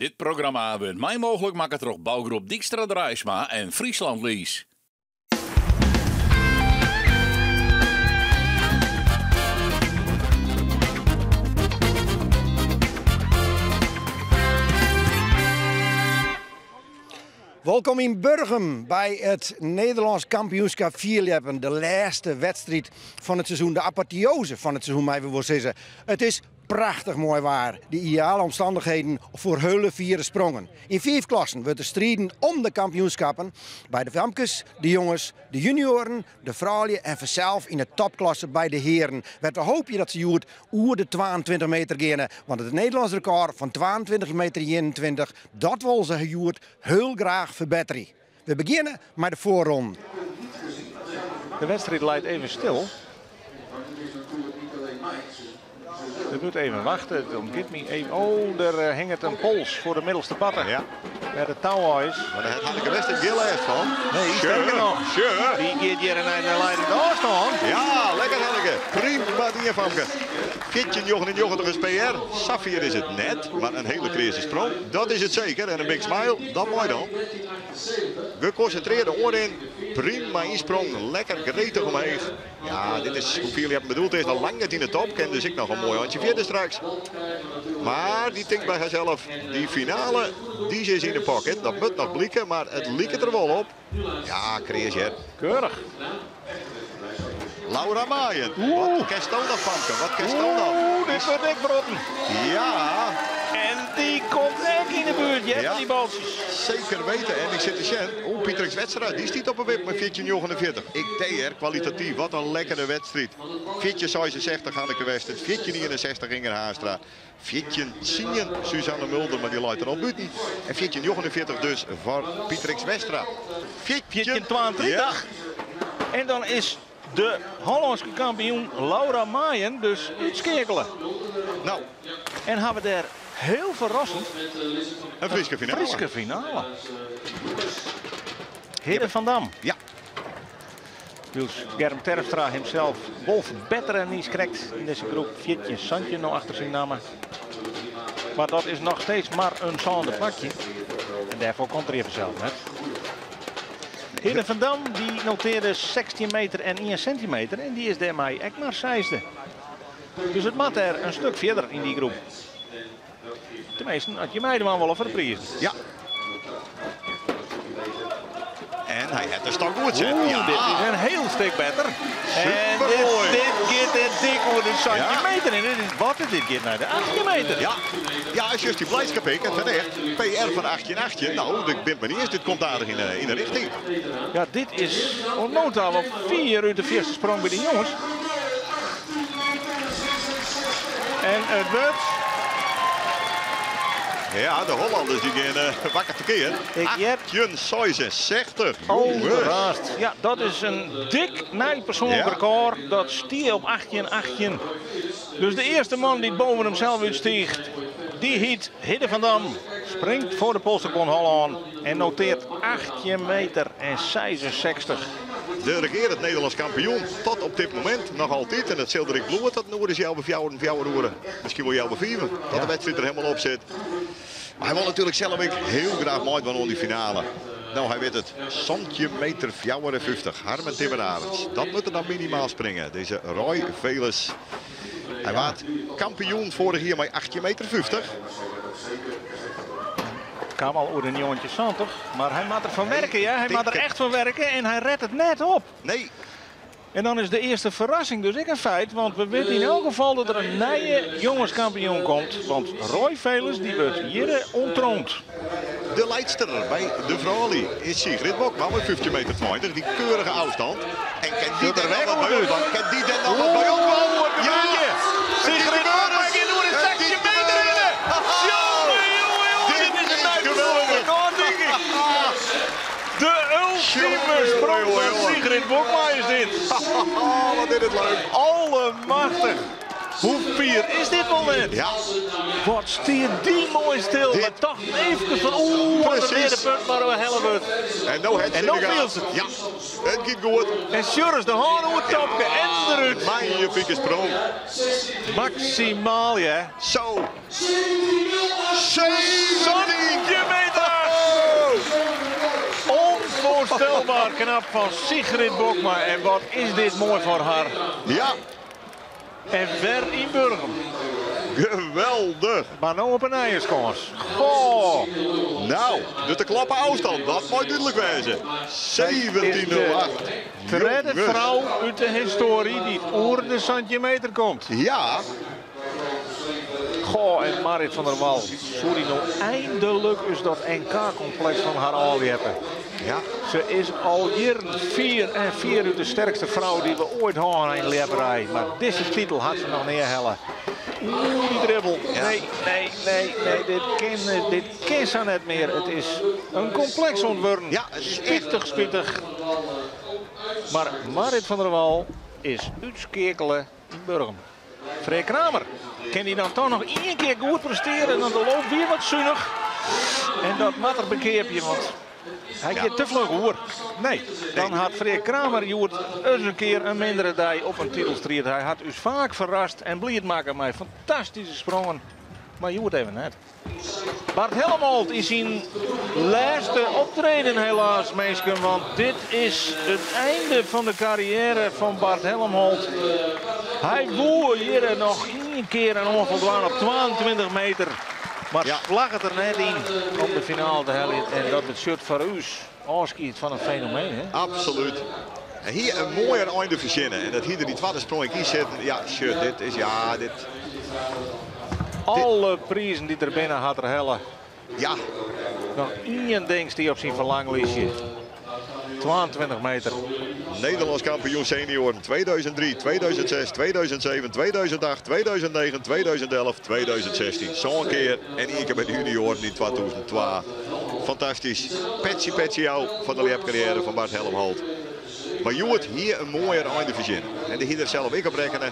Dit programma wurdt mei mooglik makke troch Bouwgroep Dykstra Draisma en Friesland Lease. Wolkom yn Burgum by it Nederlânsk kampioenskip fierljeppen. De lêste wedstriid fan it seizoen, de apotheose fan it seizoen meie we wol sizze. It is prachtich moai waar, de ideale omstannichheden foar hiele fiere sprongen. Yn fiif klassen wurdt der striden om de kampioenskappen by de famkes, de jonges, de junioaren, de froulju en fansels yn de topklasse by de hearen. Wêr't we hoopje dat se hjoed oer de 22 meter geane, want it Nederlânsk rekôr fan 22 meter 21, dat wolle se hjoed hiel graach ferbetterje. We begjinne mei de foarronden. De wedstriid leit even stil. Er wurdt even wachte. It ûntgiet my even. Oh, der eh, hinget in pols foar de middelste batter. Ja. Wêr de touw is. Mar dêr hat Hanneke Westra gjin lêst fan. Nee, sterker noch. Sure. Dy giet hjir nei de leidende ôfstân. Ja, lekker Hanneke. Prima dien, famke. 14,99 is PR. Safier is it net, mar in hiele kreaze sprong. Dat is it seker. En in big smile, dat mei dan. Gekonsintrearde oanrin. Prima ynsprong. Lekker gretich omheech. Ja, dit is hoe fierljeppen bedoeld is. Noch lang net yn de top. Kin dus ek noch in moai eintsje fierder straks. Mar dy tinkt by harsels, dy finale, dy is yn de pocket. Dat moat noch bliken, mar it liket der wol op. Ja, kreas hear. Keurich. Laura Maaien. Wat kinsto noch, famke? Wat kinsto noch? Oeh, dit wurdt ek wrotten. Ja. En dy komt ek yn de buert, hear, Ja. dy baltsjes. Zeker weten. En ik sit te sjen. Oeh, Pieter Westra, dy stiet op 'e wip mei 14,49. Ik TR, kwalitatief, wat in lekkere wedstriid. 14,66 Hanneke Westert, 14,61 Inger Haanstra, 14,10 Suzanne Mulder, mar dy leit der al bûten. En 14,49 dus foar Pieter Westra. 14,32. Ja. En dan is de Hollânske kampioen Laura Maaien dus útskeakele. Nou. En hawwe we dêr hiel ferrassend in Fryske finale. Fryske finale. Hidde van Dam. Ja. Wylst Germ Terpstra himsels wol ferbettere niiskrekt yn dizze groep. 14,17 no achter syn namme. Mar dat is noch steeds mar in sânde plakje. En dêrfoar komt er hjir fansels net. Hidde van Dam dy notearde 16 meter en 1 sintimeter en dy is dêrmei ek mar seisde. Dus it moat dêr in stik fierder yn dy groep. Teminsten, as je meidwaan wolle foar de prizen. Ja. En hy hat de stok goed set. Oeh, Ja. dit is in hiel stik better. En Supermoai. dit giet er dik oer de centimeter. En dit is wat, dit giet nei de 18 meter. Ja, ja, is just dy bliidskip ek. En terecht, PR fan 18-18. Nou, ik bin benijd. Dit komt aardich yn de richting. Ja, dit is oant no ta wel 4 út de fierste sprong by de jonges. En it wurdt... Ja, de Hollanders dy gean wakker tekear. Ik hear 18,66. Alderraast. Ja, dat is in dik nij persoanlik rekôr. Dat stie op 18,18. Dus de earste man dy't boven himsels útstiicht, dy hyt Hidde van Dam. Springt foar de Polsstôkbond Hollân en noteart 18 meter en 66. De regearend Nederlânsk kampioen tot op dit momint noch altyd. En dat sil der ek bliuwe tot in oere is healwei fjouweren, fjouwer oere. Miskien wol healwei fiven, dat de wedstriid der helemaal op sit. Mar hy wol natuerlik sels ek hiel graach meidwaan oan dy finale. Nou, hy wit it. 17 meter 54. Harmen Timmerarends. Dat moat er dan minimaal springe. Dizze Roy Veles. Hy waard kampioen foarich jier mei 18 meter 50. It kaam al oer de 79, mar hy moat der fan werke, ja. Hy moat der Dikke. echt fan werke en hy rêdt it net op. Nee. En dan is de earste ferrassing dus ek in feit, want we witte yn elk gefal dat der in nije jongeskampioen komt. Want Roy Veles dy wurdt hjir ûnttroond. De leidster by de froulju is Sigrid Bokma mei 15 meter 20, dy keurige ôfstân. En kin dy der noch wat by opdwaan? Kin dy der noch wat by opdwaan? Oeh, wat gebeurt hjir? Sigrid Bokma giet oer de 16 meter hinne! Jonge, jonge, jonge, dit is in nij persoanlik rekôr, tink ik. De ultieme sprong fan Sigrid Bokma is dit. Wat is dit leuk. Allemachtich. Hoe fier is dit wol net? Ja. Wat stiet dy moai stil. Dit Mar toch even fan oeh, wat in Precies. reade punt mar wer helle wurdt. En no hat En no fielt se it. Ja, it giet goed. En Sjurris de hân oer it topke en derút. Magnifieke sprong. Maksimaal, ja. Zo. 17,06. wat knap fan Sigrid Bokma. En wat is dit moai foar har. Ja. En wer yn Burgum. Geweldig. Mar no op in nije skâns. Goh. Nou, de te klappen ôfstân, dat mei dúdlik wêze. 17,08. Tredde frou út de histoarje dy't oer de 17 meter komt. Ja. Goh, en Marit van der Wal, soe dy no eindelik ris dat NK-kompleks fan har ôfljeppe. Ja. Se is al jierren fier en fier út de sterkste frou dy't we oait hân yn de ljepperij. Mar dizze titel hat se noch nea helle. Oeh, dy dribbel. Nee, nee, nee, nee, dit kin sa net mear. It is in kompleks oan it wurden. Ja, it is echt Spitich, spitich. Mar Marit van der Wal is útskeakele yn Burgum. Freark Kramer, kin dy dan toch noch ien kear goed prestearje? Want de loop wie wat sunich. En dat moat er bekeapje, want hy giet te fluch oer. Nee, dan hat Freark Kramer hjoed ris in kear in mindere dei op in titelstriid. Hy hat ús faak ferrast en bliid makke mei fantastyske sprongen, mar hjoed even net. Bart Helmholt yn syn lêste optreden helaas, minsken, want dit is it einde fan de karriêre fan Bart Helmholt. Hy woe hjir noch ien kear in oanfal dwaan op 22 meter, mar slagget der net yn om de finale te heljen. En dat betsjut foar ús ôfskied fan in fenomeen, hè? Absolút. En hie in moaier einde fertsjinne. En dat hie der dy twadde sprong ek yn sitten. Ja, sjoch, dit is, ja, dit. Alle prizen dy't der binne hat er helle. Ja. Noch ien ding stie op syn ferlanglistje. 22 meter. Nederlands kampioen senioren 2003, 2006, 2007, 2008, 2009, 2011, 2016. Sân kear en ien kear by de junioren yn 2002. Fantastysk. Petsje petsje ôf foar de ljepkarriêre fan Bart Helmholt. Mar hjoed hie in moaier einde fertsjinne. En dêr hie er sels ek op rekkene.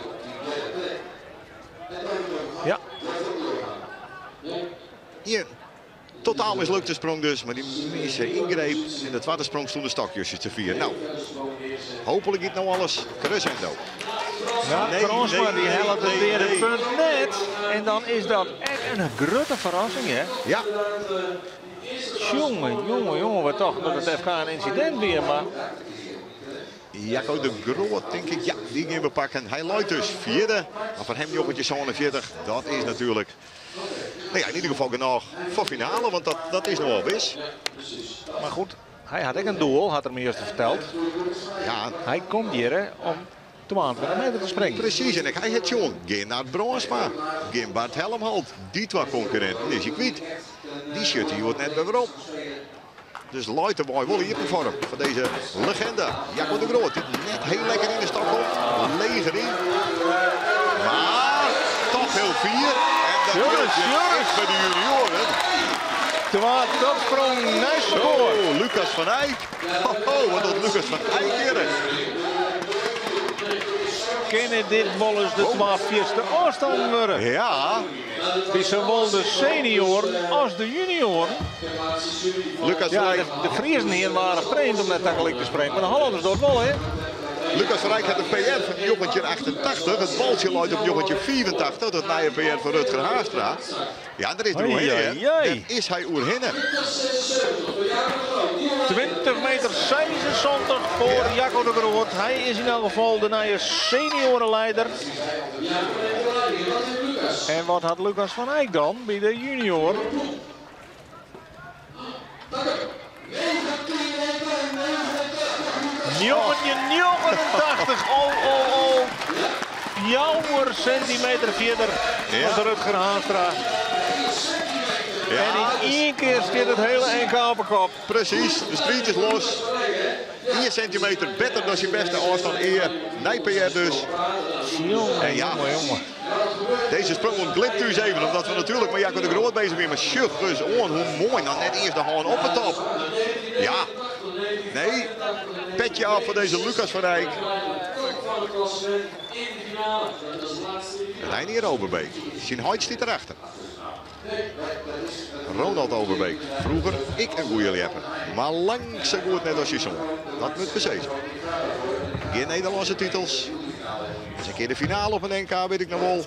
Ja. Ien totaal mislukte sprong dus, mar dy misse yngreep. En de twadde sprong stond de stokjes te fier. Nou, hopelijk giet no alles crescendo. Ja, Nee, Kroodsma nee, die nee, helpt het nee, weer het nee. punt net. En dan is dat echt een grote verrassing, hè? Ja. Jongen, jongen, jongen, we dachten dat het FK een incident weer, maar... Jacco de Groot, denk ik. Ja, die gaan we pakken. Hij loopt dus vierde. Maar van hem jongetje 47, dat is natuurlijk... Nou ja, in ieder geval genoeg voor finale, want dat is nogal wis. Maar goed, hij had ook een doel, had er me eerst verteld. Ja. Hij komt hier, hè, om 22 meter te springen. Precies, en hij had jongen, geen naar Bronsma, geen Bart Helmholt. Die twee concurrenten is hij kwijt. Die shirt hier wordt net bij waarom. Dus luidt de boy wel hier in vorm van deze legende. Jacco de Groot, die net heel lekker in de stok komt. Leeg erin. Maar toch heel fier. En dat Joris, geldt je Joris. echt bij de junioren. Terwijl dat sprong nice Zo, score. Lucas van Eyck. Ho, ho, wat doet Lucas van Eyck hier? Kennen dit wel eens de 12e afstand worden? Ja. Die zowel de senior als de junior. Lucas Ja, van Eyck. de Friesen hier waren vreemd om net tegelijk te springen. Maar de Hollanders doen wel, hè? Lucas van Eyck had een PR van jongetje 88. Het baltje luidt op jongetje 84. Dat nieuwe PR van Rutger Haastra. Ja, daar is hij Oei, oerhinne, hè. oei, oei. Daar is hij oerhinne. 20 meter 76 voor Jacco de Groot. Hij is in elk geval de nieuwe seniorenleider. En wat had Lucas van Eyck dan bij de junior? Jongetje 89, oh, oh, oh. Jouwer centimeter verder als Rutger Haastra. En in één keer zit het hele NK op de kop. Precies, de street is los. 4 centimeter beter dan zijn beste afstand eer. Nij PR dus. Jongen, En ja, jongen, jongen. Deze sprong ontglipt dus even, omdat we natuurlijk met Jacco de Groot bezig zijn. Maar sjuch dus on, hoe mooi. Nou net eerst de hand op de top. Ja, nee. Petje af voor deze Lucas van Eyck. Reinier Overbeek. Zijn huid zit erachter. Ronald Overbeek. Vroeger ik een goede lepper. Maar lang zo goed net als je zoon. Dat moet precies. Geen Nederlandse titels. Dat is een keer de finale op een NK, weet ik nog wel.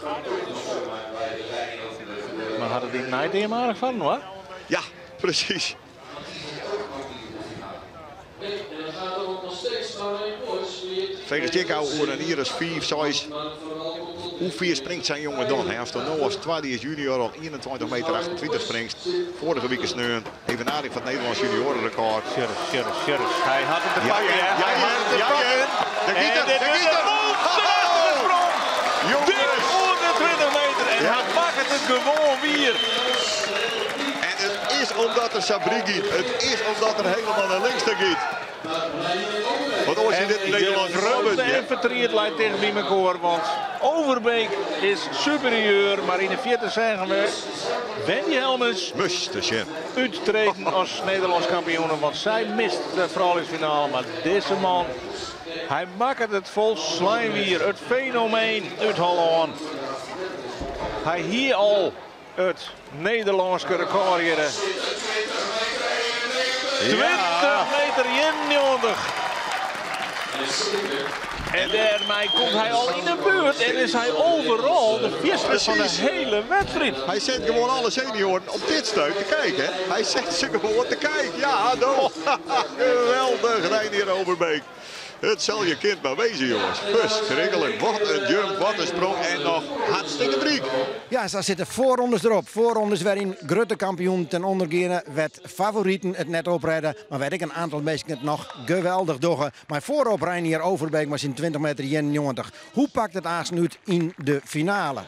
Maar hadden die night in aardig van, hoor? Ja, precies. Fregest dy ek ôf oer in jier as 5, 6. Hoe fier springt sa'n jonge dan? Hè? Ast no as twadde junior al 21 meter 28 springst. Foarige wike sneon. Evenaring fan it Nederlânsk juniorenrekord. Sjurris, sjurris, sjurris. Hy hat it te pakken, hè? Ja, Hy hat it te ja, pakken. ja. Daar giet En er, dit daar is giet een er. monsterachtige sprong. Jongens. Dik oer de 20 meter. En Ja. hy makket it gewoan wer. En it is omdat er sa bryk giet. It is omdat er hielendal nei links ta giet. Want oars is En dit de Nederlands vreugde en fertriet leit ticht by mekoar, want Overbeek is superieur. Mar yn de fierte seagen we Wendy Helmes Must te sjen. úttreden as Nederlânsk kampioen. Want sy mist de frouljusfinale. Mar dizze man, hy makket it folslein wer. It fenomeen út Hollân. Hy hie al it Nederlânske rekôr hjir. 20 meter 91. En dêrmei komt hy al yn de buert en is hy overal de fierste fan de Precies. hiele wedstriid. Hy set gewoan alle senioaren op dit stuit te kijken. Hè? Hy set se gewoan te kijken. Ja, no. Geweldich, Reinier Overbeek. It sil je kind mar wêze, jonges. Ferskriklik. Wat in jump, wat in sprong. En noch hartstikke bryk. Ja, sa sitte foarrondes derop. Foarrondes wêryn't grutte kampioenen ten ûnder geane, wêr't favoriten it net oprêde, mar wêr't ek in oantal minsken it noch geweldich dogge. Mar foarop Reinier Overbeek mei syn 20 meter 91. Hoe pakt it aansten út yn de finale?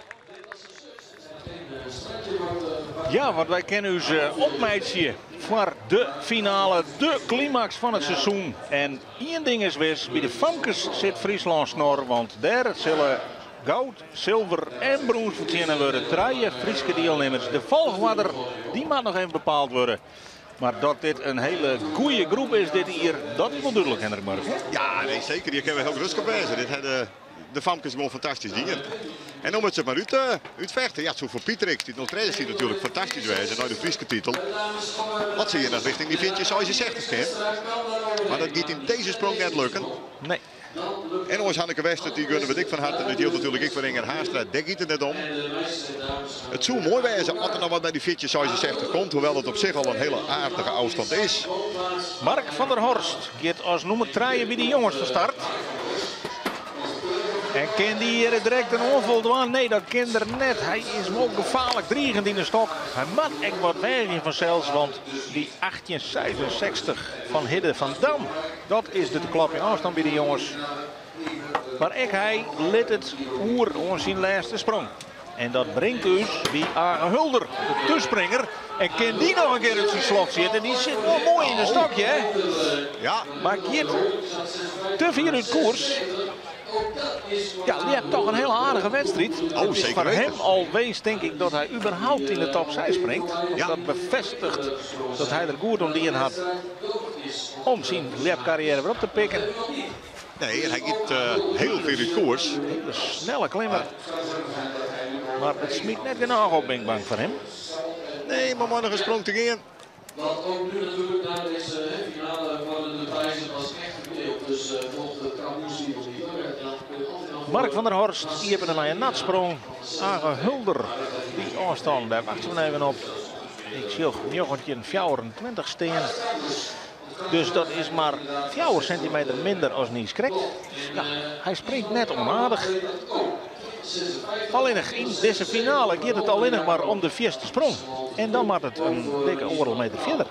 Ja, want wy kinne ús opmeitsje foar de finale, de klimaks fan it seizoen. En ien ding is wis, by de famkes sit Fryslân snor, want dêr sille goud, silver en brûns fertsjinne wurde. Trije Fryske dielnimmers. De folchoarder, dy moat noch even bepaald wurde. Mar dat dit in hiele goede groep is dit jier, dat is wol dúdlik, Hendrik Murk. Ja, nee, seker. Hjir kinne we hiel grutsk op wêze. Dit ha de famkes gewoan fantastysk dien. En dan moatte se mar útfechte. Ja, sa foar Pietrix, dy't noch tredde stiet natuerlik fantastysk wêze. Nei de Fryske titel. Wat sil je noch rjochting dy 1466 kin. Mar dat giet yn dizze sprong net lukken. Nee. En oars Hanneke Wester, dy gunne we ek fan herte. Dat jildt natuerlik ek foar Inger Haanstra. Dêr giet it net om. It soe moai wêze as der noch wat by dy 1466 komt. Hoewol it op sich al in hiele aardige ôfstân is. Mark van der Horst giet as nûmer 3 by de jonges fan start. En kin dy hjir direkt in oanfal dwaan? Nee, dat kin er net. Hy is wol gefaarlik driigjend yn de stok. Hy moat ek wat weagje fansels, want dy 1866 fan Hidde van Dam, dat is de te klopjen ôfstân by de jonges. Mar ek hy lit it oer oan syn lêste sprong. En dat bringt ús by Age Hulder, de thússpringer. En kin dy noch in kear út syn slot sitte? Dy sit wol moai yn it stokje, hè? Ja. Mar giet te fier út koers. Ja, dy hat dochs in hiele aardige wedstriid. Oh, It is zeker foar weten. him al winst, tink ik, dat hy überhaupt yn de top 6 springt. Ja. Dat befêstiget dat hy der goed oan dien hat om syn ljepkarriêre wer op te pikken. Nee, en hy giet hiel fier út koers. Hiele snelle klimmer. Mar it smyt net genôch op, bin ik bang foar him. Nee, mar noch in sprong te gean. Want ook nu natuurlijk na deze finale worden de prijzen pas echt verdeeld. Dus volgt de kampioenstitel niet. Mark van der Horst, dy hat in nije natsprong. Age Hulder, dy ôfstân, dêr wachtsje we even op. Ik sjoch 1924 stean. Dus dat is mar 4 sintimeter minder as niiskrekt. Ja, hy springt net ûnaardich. Allinnich yn dizze finale giet it allinnich mar om de fierste sprong. En dan moat it in dikke oardel meter fierder.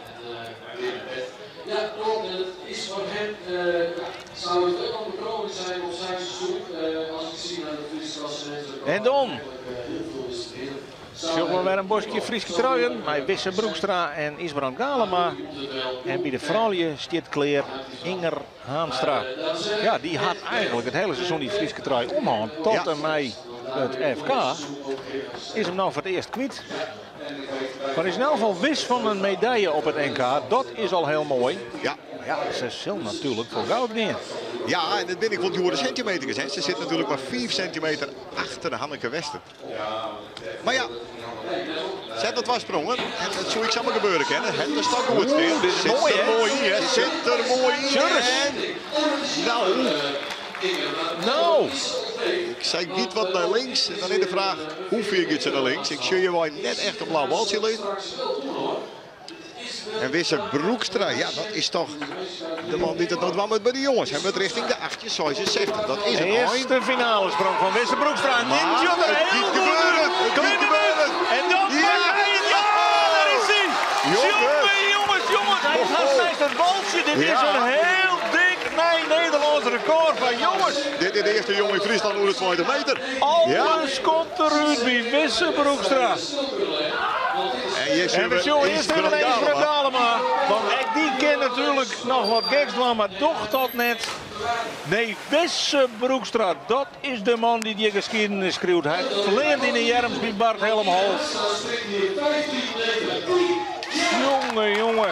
Ja, klopt. En het is voor hem, zou het ook al de kroning zijn op zijn seizoen. Als ik zie naar de Friese klassement. En dan sjogge we wer in boskje Fryske truien mei Wisse Broekstra en Isbrand Galema. En by de froulju stiet klear Inger Haanstra. Ja, dy hat eigentlik it hiele seizoen dy Fryske trui omhân. Tot en mei it FK is him no foar it earst kwyt. Mar is yn elk gefal wis fan in medalje op it NK. Dat is al hiel moai. Ja, se sil natuerlik foar goud gean. Ja, en dat bin ek wol djoere sintimeters. Hè. Se sit natuerlik mar 5 sintimeter achter de Hanneke Wester. Mar ja, set dat twa sprongen. En dat soe ek samar gebeure kinne. Hat de stok goed Oeh, dit is Sit moai, der hè? moai yn, hè? Sit der moai yn. Sjurris. En, nou. Nou. Ik sei, giet wat nei links. En dan is de fraach, hoe fier giet se nei links? Ik sjoch hjir net echt in blau baltsje lizzen. En Wisse Broekstra, ja, dat is toch de man dy't it no dwaan moat by de jonges. Hy wurdt rjochting de 1866. Dat is in ein. Earste finalesprong fan Wisse Broekstra. Maar Dit sjocht der it hiel giet goed gebeuren. út. It giet Klim gebeuren. En dan Ja. pakt hy it. Ja, daar is hij. Jongens. Jongen, jongens, jongens. Hij is haast naast het baltje. Dit is Ja. een heel dik nij Nederlands record van jongens. Dit is de eerste jongen in Friesland oer de 20 meter. Ja. Alles komt eruit bij Wisse Broekstra. En je En we zullen eerst even naar Ysbrand Galema. Want ook die kent natuurlijk nog wat geks doen, maar doch dat net. Nee, Wisse Broekstra, dat is de man die die geschiedenis schreeuwt. Hij vleert in de jerms bij Bart Helmholt. Jongen, jongen.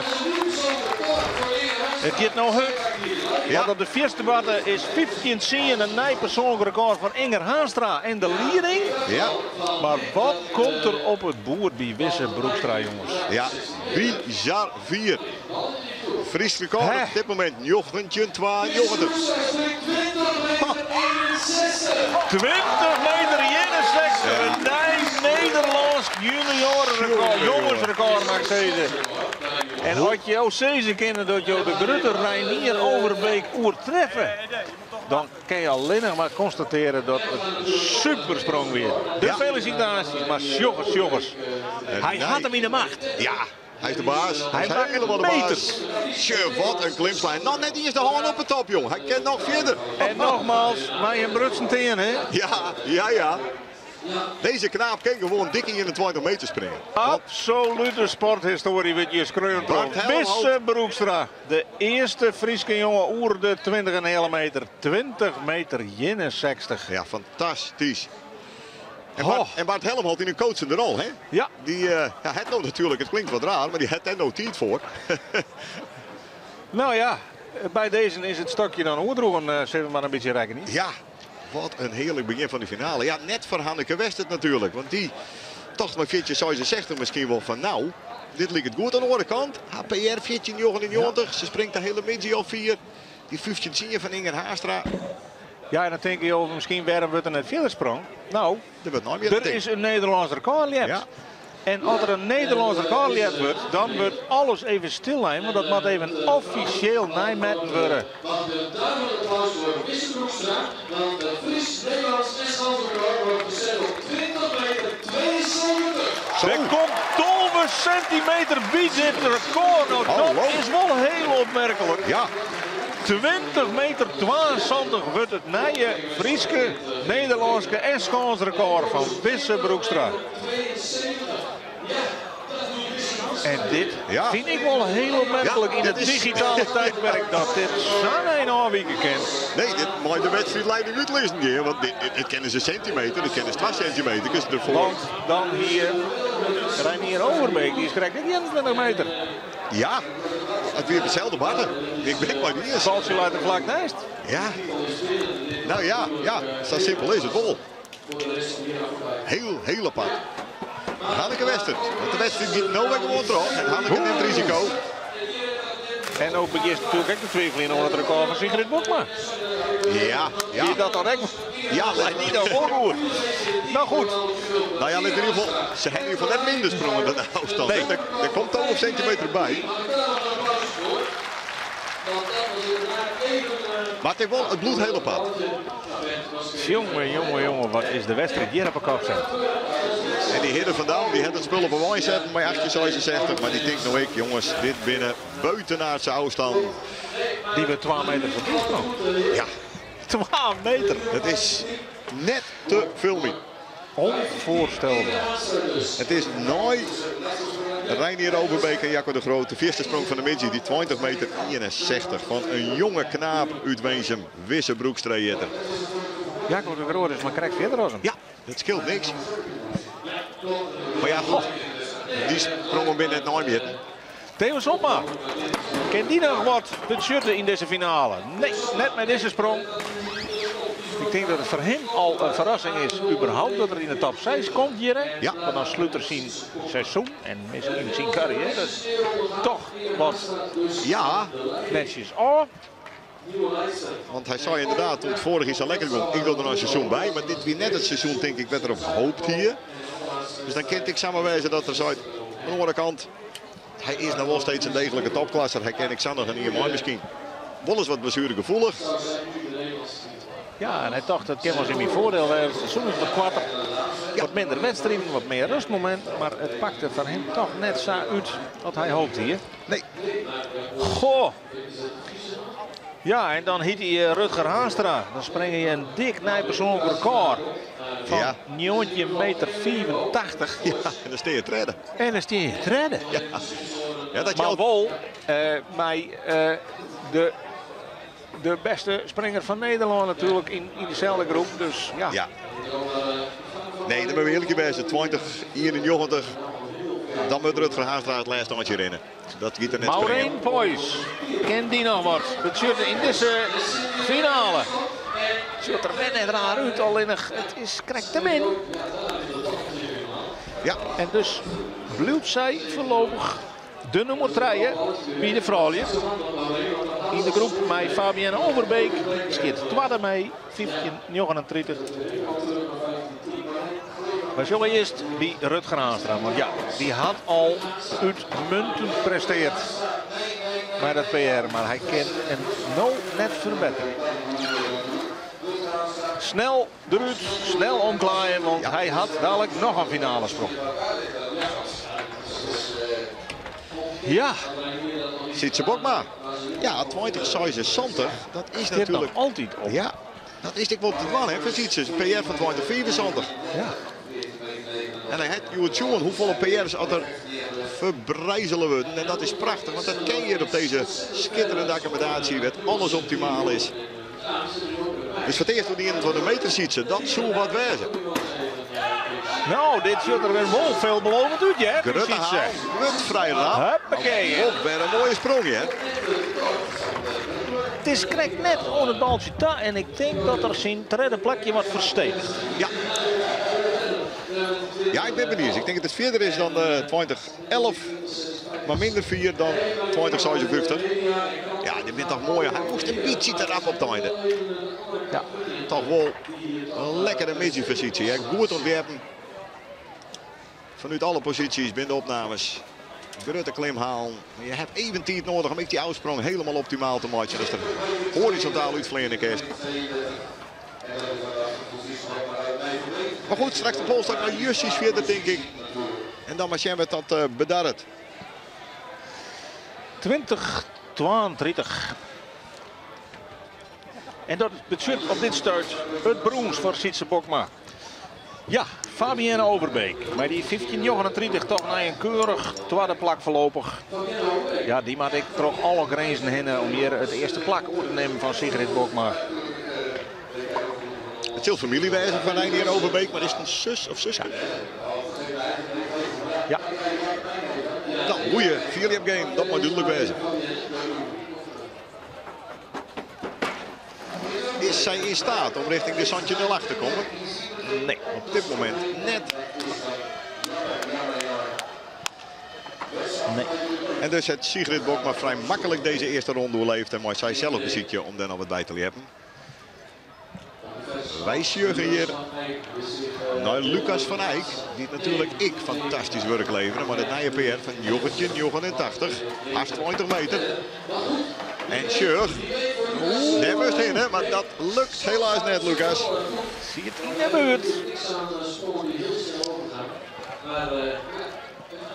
Het gaat nou hard. Ja. Want op de vierste batte is 15-10 een nieuw persoonlijk record van Inger Haanstra en de leiding. Ja, Maar wat komt er op het boerd bij Wisse Broekstra, jongens? ja, bizar 4. Fries record Hè? op dit moment 1992. 20 meter 61, een nieuw Nederlands juniorenrecord, jongensrecord mag ik zeggen. En had je jou zeggen kennen dat je de grote Reinier Overbeek oertreffen, dan kan je alleen nog maar constateren dat het supersprong weer. De Ja. felicitaties, maar jongens, jongens. Hij nee. had hem in de macht. Ja, hij is de baas. Hij, Hij is maakt helemaal de baas. meters. Tje, wat een klimslijn. Nog net eerst de hand op de top, jong. Hij kent nog verder. En nogmaals, wij een brutsen tegen, hè? Ja, ja, ja. Deze knaap kan gewoon dik in de 20 meter springen. Absolute sporthistorie wordt je schreeuwt. Bart Helmholt. Wisse Broekstra, de eerste Frieske jongen oer de 20,5 meter. 20 meter 61. Ja, fantastisch. En Ho. Bart, en Bart Helmholt in een coachende rol, hè? Ja. Die, ja, het nou natuurlijk, het klinkt wat raar, maar die had er nou tijd voor. Nou ja, bij deze is het stokje dan oerdroegen, zullen we maar een beetje rekken, niet? Ja, wat een heerlijk begin van de finale. Ja, net voor Hanneke Westert natuurlijk. Want die tocht maar 1466 misschien wel van nou, dit ligt het goed aan de andere kant. HPR 1499, ze springt de hele middag al 4. Die 15 van Inger Haastra, Ja, en dan denk je over misschien waarom wordt er net verder sprong. Nou, dat wordt nooit meer er een ding. is een Nederlands record Ja. Ja. En als er een Nederlands record geleerd wordt, dan wordt alles even stil zijn, want dat moet even officieel nijmetten worden. Mag ik een duidelijk applaus voor Wisse Broekstra, want het Fries Nederlands en record wordt gezet op 20 meter 72. Zo. Er komt 12 centimeter bij dit record. Nou, dat Hallo. is wel heel opmerkelijk. Ja, 20 meter 72 wordt het nieuwe Frieske, Nederlandse en schansrecord van Wisse Broekstra. En dit Ja. vind ik wel heel opmerkelijk Ja, in dit het is- digitale tijdperk dat dit zo'n enorm kent. nee, dit mag de wedstrijdleiding uitlezen hier. Want dit kennen ze centimeter, dit kennen ze 2 centimeter. Dus ervoor. Want dan hier Reinier Overbeek, die is correct 21 meter. Ja, het weer hetzelfde barren. Ik ben maar niet eens. Baltje laat er vlak naast. Ja. Nou ja, ja, zo simpel is het wel. Heel, heel apart. Hanneke Westert. Want de wedstrijd gaat nou weer gewoon terug. En Hanneke neemt risico. En ook begint natuurlijk ook de twijfel in over het record van Sigrid Bokma. Ja, ja. Die dat dan ook. Ja, Hij niet ook goed. Nou goed, Nou ja, in ieder geval, ze hebben in ieder geval net minder sprongen dan de afstand. Nee. Er komt 12 centimeter bij. Maar het heeft wel het bloed heel apart. Jongen, jongen, jongen, wat is de wedstrijd hier op de kop zet. En die heren vandaan, die hebben het spul op een wijn zetten bij 1866. Maar die denkt nou ik, jongens, dit binnen buitenaardse afstand. Die we 12 meter van sprong. Ja, 12 meter. dat is net te veel meer. Onvoorstelbaar. Het is nooit Reinier Overbeek en Jacco de Groot. De eerste sprong van de midget, die 20 meter 61 van een jonge knaap uit Weensum, Wisse Broekstreejetter. Jacco de Groot is maar krijgt verder als hem. Ja, dat scheelt niks. Maar ja, goed, die sprongen binnen het nooit meer. Theo Sopma. Kent die nog wat budgetten in deze finale? Nee, net met deze sprong. Ik denk dat het voor hem al een verrassing is, überhaupt dat er in de top 6 komt hier. Hè? Ja. Want dan sluit er zijn seizoen en misschien zijn carrière toch wat Ja, netjes af. want hij zei inderdaad, toen het vorig is al lekker komt, ik wil er nog een seizoen bij. Maar dit weer net het seizoen, denk ik, werd er op gehoopt hier. Dus dan kent ik samenwijzen dat er zo uit aan de andere kant, Hy is noch wol steeds in degelike topklasser. Hy kin ek sa noch in jier mei miskien. Wol is wat blessuregefoelich. Ja, en hy tocht dat kin wolris yn myn foardiel wêze. It seizoen is wat koarter. Wat minder wedstriden, wat mear rustmomint. Mar it pakte foar him toch net sa út as hy hoopt hie. Nee. Goh. Ja, en dan hiet hy Rutger Haanstra. Dan springe je in dik nij persoanlik rekôr fan 19 meter 85. Ja, en dan stean je tredde. En dan stean je tredde. Ja. Ja, dat Mar jout wol mei de beste springer fan Nederlân natuerlik yn deselde groep. Dus ja. Ja. Nee, dan moatte we earlik wêze. 20, 91. Dan moat Rutger Haanstra it lêste eintsje rinne. Dat giet er net springen. Maureen Poys, ken dy noch wat? Betsjutte yn dizze finale. Sjocht der wer net raar út, allinnich it is krekt te min. Ja. En dus bliuwt sy foarlopich de nûmer trije by de froulju. Yn de groep mei Fabienne Overbeek stiet twadde mei 15,39. Wy sjogge earst by Rutger Haanstra, want ja, dy hat al útmuntend presteard mei dat PR, mar hy kin him no net ferbetterje. Snel derút, snel omklaaien, want hy hat dadlik noch in finalesprong. Ja. Sytse Bokma. Ja, 2076, dat is Stiet natuerlik noch altyd op. Ja, dat is ek wol te dwaan, hè, foar Sytse. Een PR fan 2075. Ja. En hy hat hjoed sjoen hoefolle PR's at der ferbrijzele wurden. En dat is prachtich, want dat ken je op dizze skitterende akkommodaasje, wêr't alles optimaal is. Dus foar it earst oer de 21 meter, Sytse, dat soe wat wêze. No, dit sjocht der wer wol veelbelovend út, hè, Grutte Sytse. haal, wurdt frij rap. Huppakee, hè. Wol wer in moaie sprong, hè. It is krekt net oan it baltsje ta en ik tink dat er syn tredde plakje wat fersteviget. Ja. Ja, ik bin benijd. Ik tink dat it fierder is dan 2011, mar minder fier dan 2056. Ja, dit binne toch moaie. Hy moast in bytsje te rap op it einde. Ja. Toch wol in lekkere middei foar Sytse. Ja, goed ûntwerpen. Fanút alle posysjes binnen de opnames. Grutte klim halen. Je hebt even tiid nedich om ek dy ôfsprong hielendal optimaal te meitsjen. Dat der horizontaal útfleane kinst. Mar goed, straks de polsstok noch justjes fierder, tink ik. En dan mar sjen wat dat bedarret. 2032. En dat betsjut op dit stuit it brûns foar Sytse Bokma. Ja, Fabienne Overbeek. Mei dy 15,39 toch nei in keurich twadde plak foarlopich. Ja, dy moat ek troch alle grinzen hinne om hjir it earste plak oer te nimmen fan Sigrid Bokma. It sil famylje wêze fan Reinier Overbeek, mar is it in sus of suske? Ja. No, goeie fierljepgame, dat moat dúdlik wêze. Is sy yn steat om rjochting de 17-08 te kommen? Nee. Op dit momint net. Nee. En dus hat Sigrid Bokma frij maklik dizze earste ronde oerlibbe en mei sy sels besykje om dêr noch wat by te ljeppen. Wy sjogge hjir nei Lucas van Eyck, dy't natuerlik ek fantastysk wurk levere, mar it nije PR fan 1989, hast 20 meter. En sjoch, dêr moast hinne, mar dat lukt helaas net, Lucas. Siet yn de buert.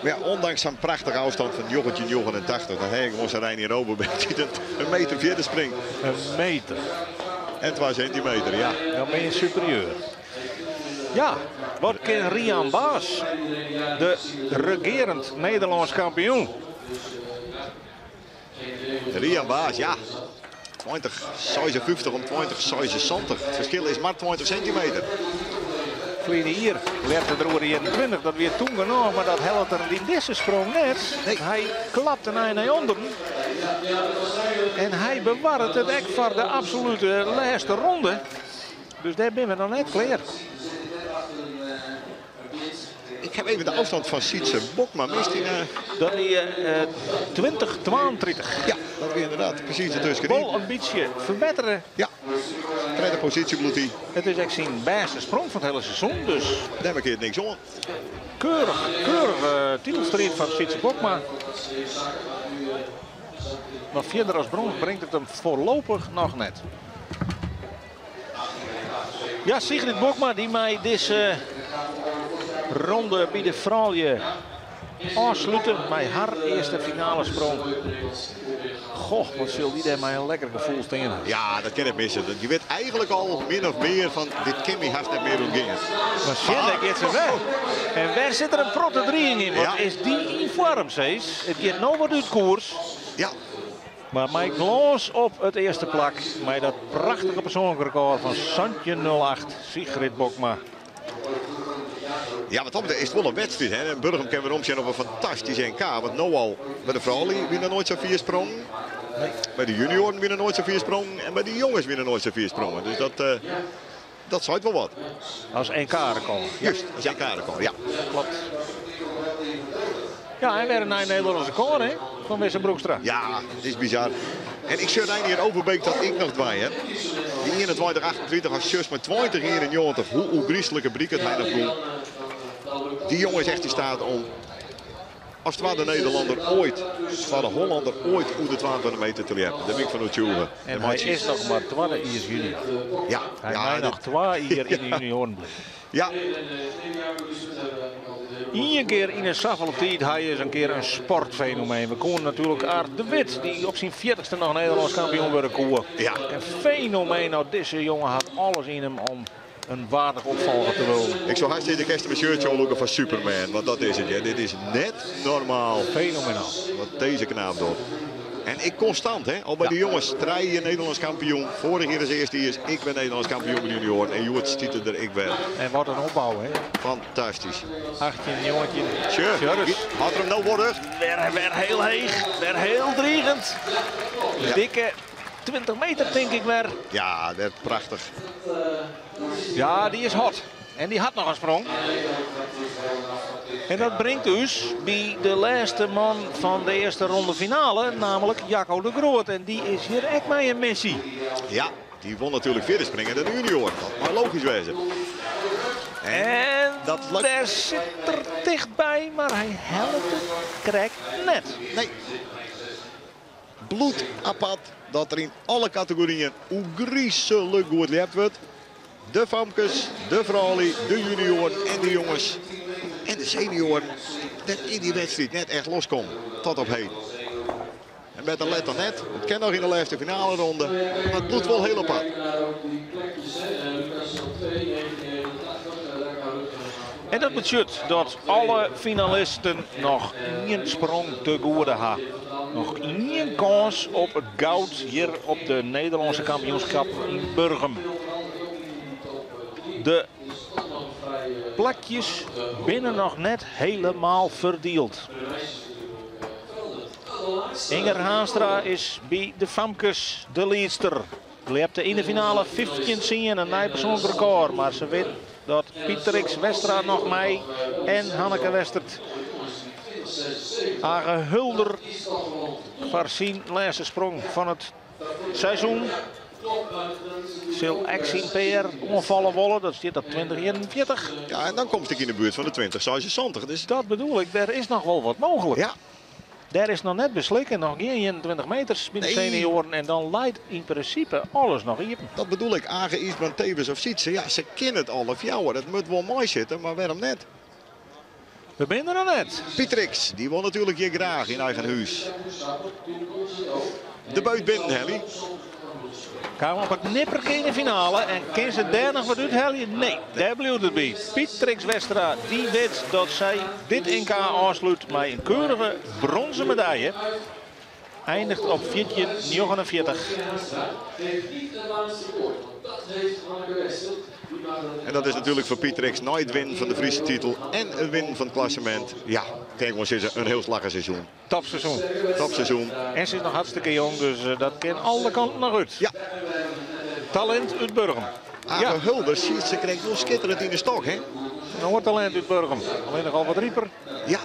Mar ja, ûndanks sa'n prachtige ôfstân fan 1989, dan ha ik gewoan sa'n Reinier Overbeek dy't in meter fierder springt. In meter. En 2 sintimeter, ja. Dan binne je superieur. Ja, wat kin Rian Baas, de regearend Nederlânsk kampioen? Rian Baas, ja. 2056 om 2076. It ferskil is mar 20 sintimeter. Ferline jier ljepte er oer de 21, dat wie toen genôch, mar dat hellet er yn dizze sprong net. Nee. Hy klapte nei ûnderen. En hy bewarret it ek foar de absolute lêste ronde. Dus dêr binne we noch net klear. Ik ha even de ôfstân fan Sytse Bokma mist yn. Dat wie 2032. Ja, dat wie ynderdaad presys dertusken. Wol in bytsje ferbettere. Ja, tredde posysje bliuwt hy. It is ek syn bêste sprong fan it hiele seizoen, dus. Dêr makket niks oan. Keurich, keurige titelstriid fan Sytse Bokma. Mar fierder as brûns bringt it him foarlopich noch net. Ja, Sigrid Bokma dy mei dizze ronde by de froulju ôfslute mei har earste finalesprong. Goh, wat sil dy dêr mei in lekker gefoel stean. Ja, dat kin net misse. Je wit eigenlik al min of mear fan dit kin my hast net mear ûntgean. Mar sjen, dêr giet se wer. En wer sit der in protte driging yn. Wat is dy yn foarm, Cees? It giet no wat út koers. Ja. Mar mei glâns op it earste plak, mei dat prachtige persoanlik rekôr fan 17.08, Sigrid Bokma. Ja, wat dat is it wol in wedstriid. Hè? En Burgum kin weromsjen op in fantastysk NK. Want no al by de froulju wie noch noait sa fier sprongen. Nee. By de junioaren wie noch noait sa fier sprongen. En by de jonges wie noch noait sa fier sprongen. Dus dat, dat seit wol wat. As NK-rekôr. Juist, as NK-rekôr, ja. Klopt. Ja, en wer in nij Nederlânsk rekôr, hè? Fan Wisse Broekstra. Ja, it is bizar. En ik sjoch Reinier Overbeek dat ek noch dwaan, hè. Dy 21, 38 as sjochst mei 20, 91, hoe ôfgryslike briek it hy noch wûn. Dy jonge is echt yn steat om as twadde Nederlander oait, twadde Hollander oait oer de 22 meter te ljeppen. Dêr bin ik fan oertsjûge. En hy is noch mar twadde jiers junior. Ja. Hy mei noch twa jier yn de junioaren bliuwe. Ja. Ien kear yn 'e safolle tiid, hy is in kear in sportfenomeen. We koenen natuerlik Aart de Wit, dy't op syn fjirtichste noch Nederlânsk kampioen wurde koe. Ja. In fenomeen, no dizze jonge hat alles yn him om in waardich opfolger te wurden. Ik soe hast sizze, kinst him in shirtje oanlûke fan Superman, want dat is it. Ja. Dit is net normaal. Fenomenaal. Wat dizze knaap docht. En ek konstant, hè? Al by de jonges, trije jier Nederlânsk kampioen. Foarich jier as earste jiers, ek wer Nederlânsk kampioen by de junioaren. En hjoed stiet er der ek wer. En wat in opbou, hè? Fantastysk. 18, 19. Sjoch, Sjoch. hat er him no wol rjocht? Wer hiel heech, wer hiel driigjend. Ja. Dikke 20 meter, tink ik wer. Ja, dat prachtich. Ja, dy is hot. En dy hat noch in sprong. En dat bringt ús by de lêste man fan de earste ronde finale, namelijk Jacco de Groot. En dy is hjir ek mei in missy. Ja, dy wol natuerlik fierder springe dan de junior. Dat mei logysk wêze. En dat lukt. dêr sit er tichtby, mar hy hellet it krekt net. Nee. Bloed apart dat der yn alle kategoryen ôfgryslik goed ljept wurdt. De famkes, de froulju, de junioaren en de jonges en de senioaren dy't yn dy wedstriid net echt loskomme tot op heden. En better let dan net. It kin noch yn de lêste finaleronde, mar it bliuwt wol hiel apart. En dat betsjut dat alle finalisten noch ien sprong te goede ha. Noch ien kâns op it goud hjir op de Nederlânske kampioenskippen yn Burgum. De plakjes binne noch net helemaal ferdield. Inger Haanstra is by de famkes de liedster. Ljepte yn de finale 15-10, in nij persoanlik rekôr. Mar se wit dat Pieter X Westra noch mei en Hanneke Westert. Age Hulder foar syn lêste sprong fan it seizoen. Sil ek syn PR oanfalle wolle, dat stiet op 2041. Ja, en dan komst ek yn de buert fan de 2076. Dus dat bedoel ik, der is noch wol wat mooglik. Ja. Dêr is noch net beslikke, noch gjin 21 meters by de Nee. senioaren en dan leit yn prinsipe alles noch iepen. Dat bedoel ik, Age, Ysbrand, Tewes of Sytse, ja, se kinne it alle fjouwer. It moat wol meisitte, mar wêrom net? We binne der noch net. Pietrix, dy wol natuerlik hjir graach yn eigen hûs. De buit binnen, helje. Kaam op it nipperke yn de finale en kin se dêr noch wat úthelje? Nee, dêr bliuwt it by. Pietrix Westra, dy wit dat sy dit NK ôfslút mei in keurige brûnzen medalje. Eindiget op 14,49. En dat is natuerlik foar Pietrix nei it winnen fan de Fryske titel en it winnen fan it klassemint. Ja, kin ik wol sizze, in hiel slagge seizoen. Topseizoen. Topseizoen. En se is noch hartstikke jong, dus dat kin alle kanten noch út. Ja. Talint út Burgum. Age Ja. Hulder siet se krekt wol skitterend yn de stok, hè? In oar talint út Burgum. Allinnich al wat riper. Ja.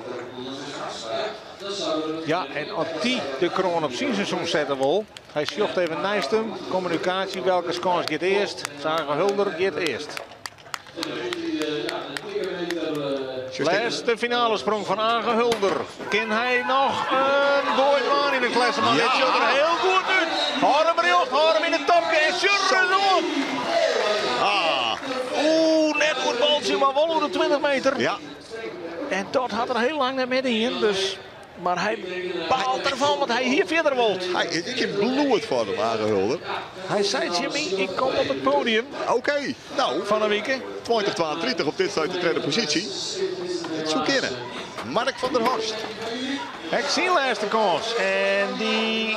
Ja, en as dy de kroan op syn seizoen sette wol, hy sjocht even neist him. Kommunikaasje, welke kâns giet earst? Age Hulder giet earst. Lêste finalesprong fan Age Hulder. Kin hy noch in goai dwaan yn it klassemint? Ja. Dit sjocht der hiel goed út. Hâld him rjocht, hâld him yn it topke en sjoch ris oan. Ah, Oeh, net oer it baltsje, mar wol oer de 20 meter. ja. En dat hat er hiel lang net mear dien. Dus, mar hy baalt derfan, want hy hie fierder wold. Hy is ek yn bloedfoarm, Age Hulder. Hy sei tsjin my, ik kom op it podium Oké, nou, fan 'e wike. 2032 op dit stuit de tredde positie. Het zou kunnen. Mark van der Horst. Ek syn lêste kâns. En dy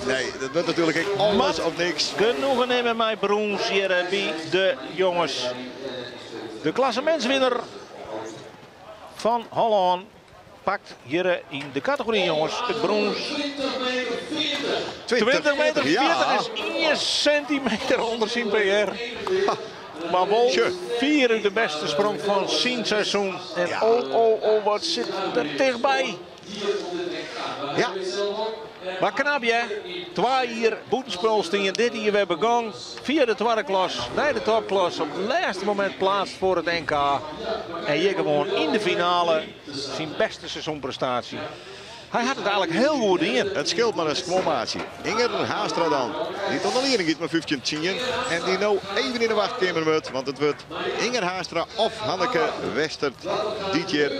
Nee, dat wordt natuurlijk ek alles of niks. genoegen nimme mei brûns hjir by de jonges. De klassemintswinner fan Hollân pakt hjir yn de kategory jonges it brûns. 20 meter 40 ja. is 1 sintimeter ûnder syn PR. Mar wol Tje. fierút de bêste sprong fan syn seizoen. En Ja. oh, oh, oh, wat sit der tichtby. Ja, Mar knap, hè? 2 jier bûtenspul stean, dit jier wer begûn. Fia de twadde klas, nei de topklas. Op it lêste momint pleatst foar it NK. En hjir gewoan yn de finale syn bêste seizoenprestaasje. Hy hat it eigentlik hiel goed dien. het scheelt maar een schoonmaatje. Inger Haastra dan. Die tot de leiding gaat met 15-10. En die nou even in de wachtkamer moet. Want het wordt Inger Haastra of Hanneke Westert. Die keer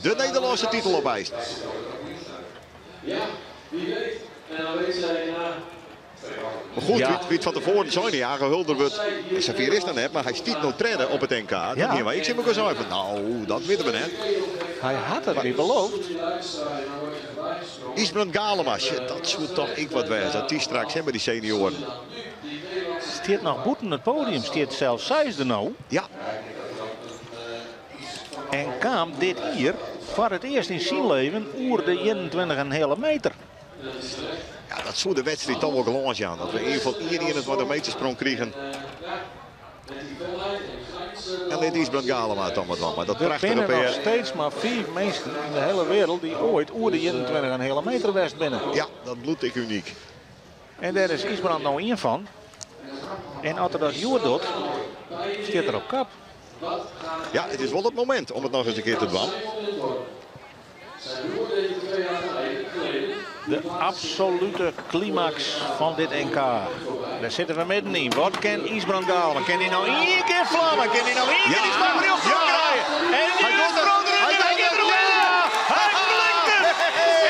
de Nederlandse titel opeist. Ja, wie weet. En dan weet zij na Maar goed, Ja. wie het van tevoren zei, die Age Hulder wordt. Safir is dan net, maar hij stiet nog trainen op het NK. Dan Ja. ja. maar ik zie me zo van, nou, dat weten we net. Hy hat it my beloofd. Ysbrand Galema, shit, dat soe toch ek wat wêze. Dat die straks hebben die senioren. Stiet noch bûten it podium, stiet sels seisde no. Ja, En kaam dit jier foar it earst yn syn leven oer de 21,5 meter. ja, dat soe de wedstriid toch wel glâns jaan. Dat we in ieder geval 1,21 meter sprong krigen. En liet Ysbrand Galema it dan wat dwaan. Mar dat Der prachtige binne noch PR. steeds mar 5 minsken yn de hiele wereld dy't oait oer de 21,5 meter west binne. Ja, dat bliuwt ek unyk. En dêr is Ysbrand no ien fan. En as er dat hjoed docht, stiet er op kop. Ja, it is wol it momint om it noch ris in kear te dwaan. De absolute klimaks fan dit NK. Dêr sitte we middenyn. Wat kin Ysbrand Galema? Kin hy no ien kear flamme? Kin hy no ien kear Ja. dy sprong rjocht Ja. krije? En dy Hy docht it. sprong erin Hy en hy docht giet it. eroer. Ja. Hy flikt it!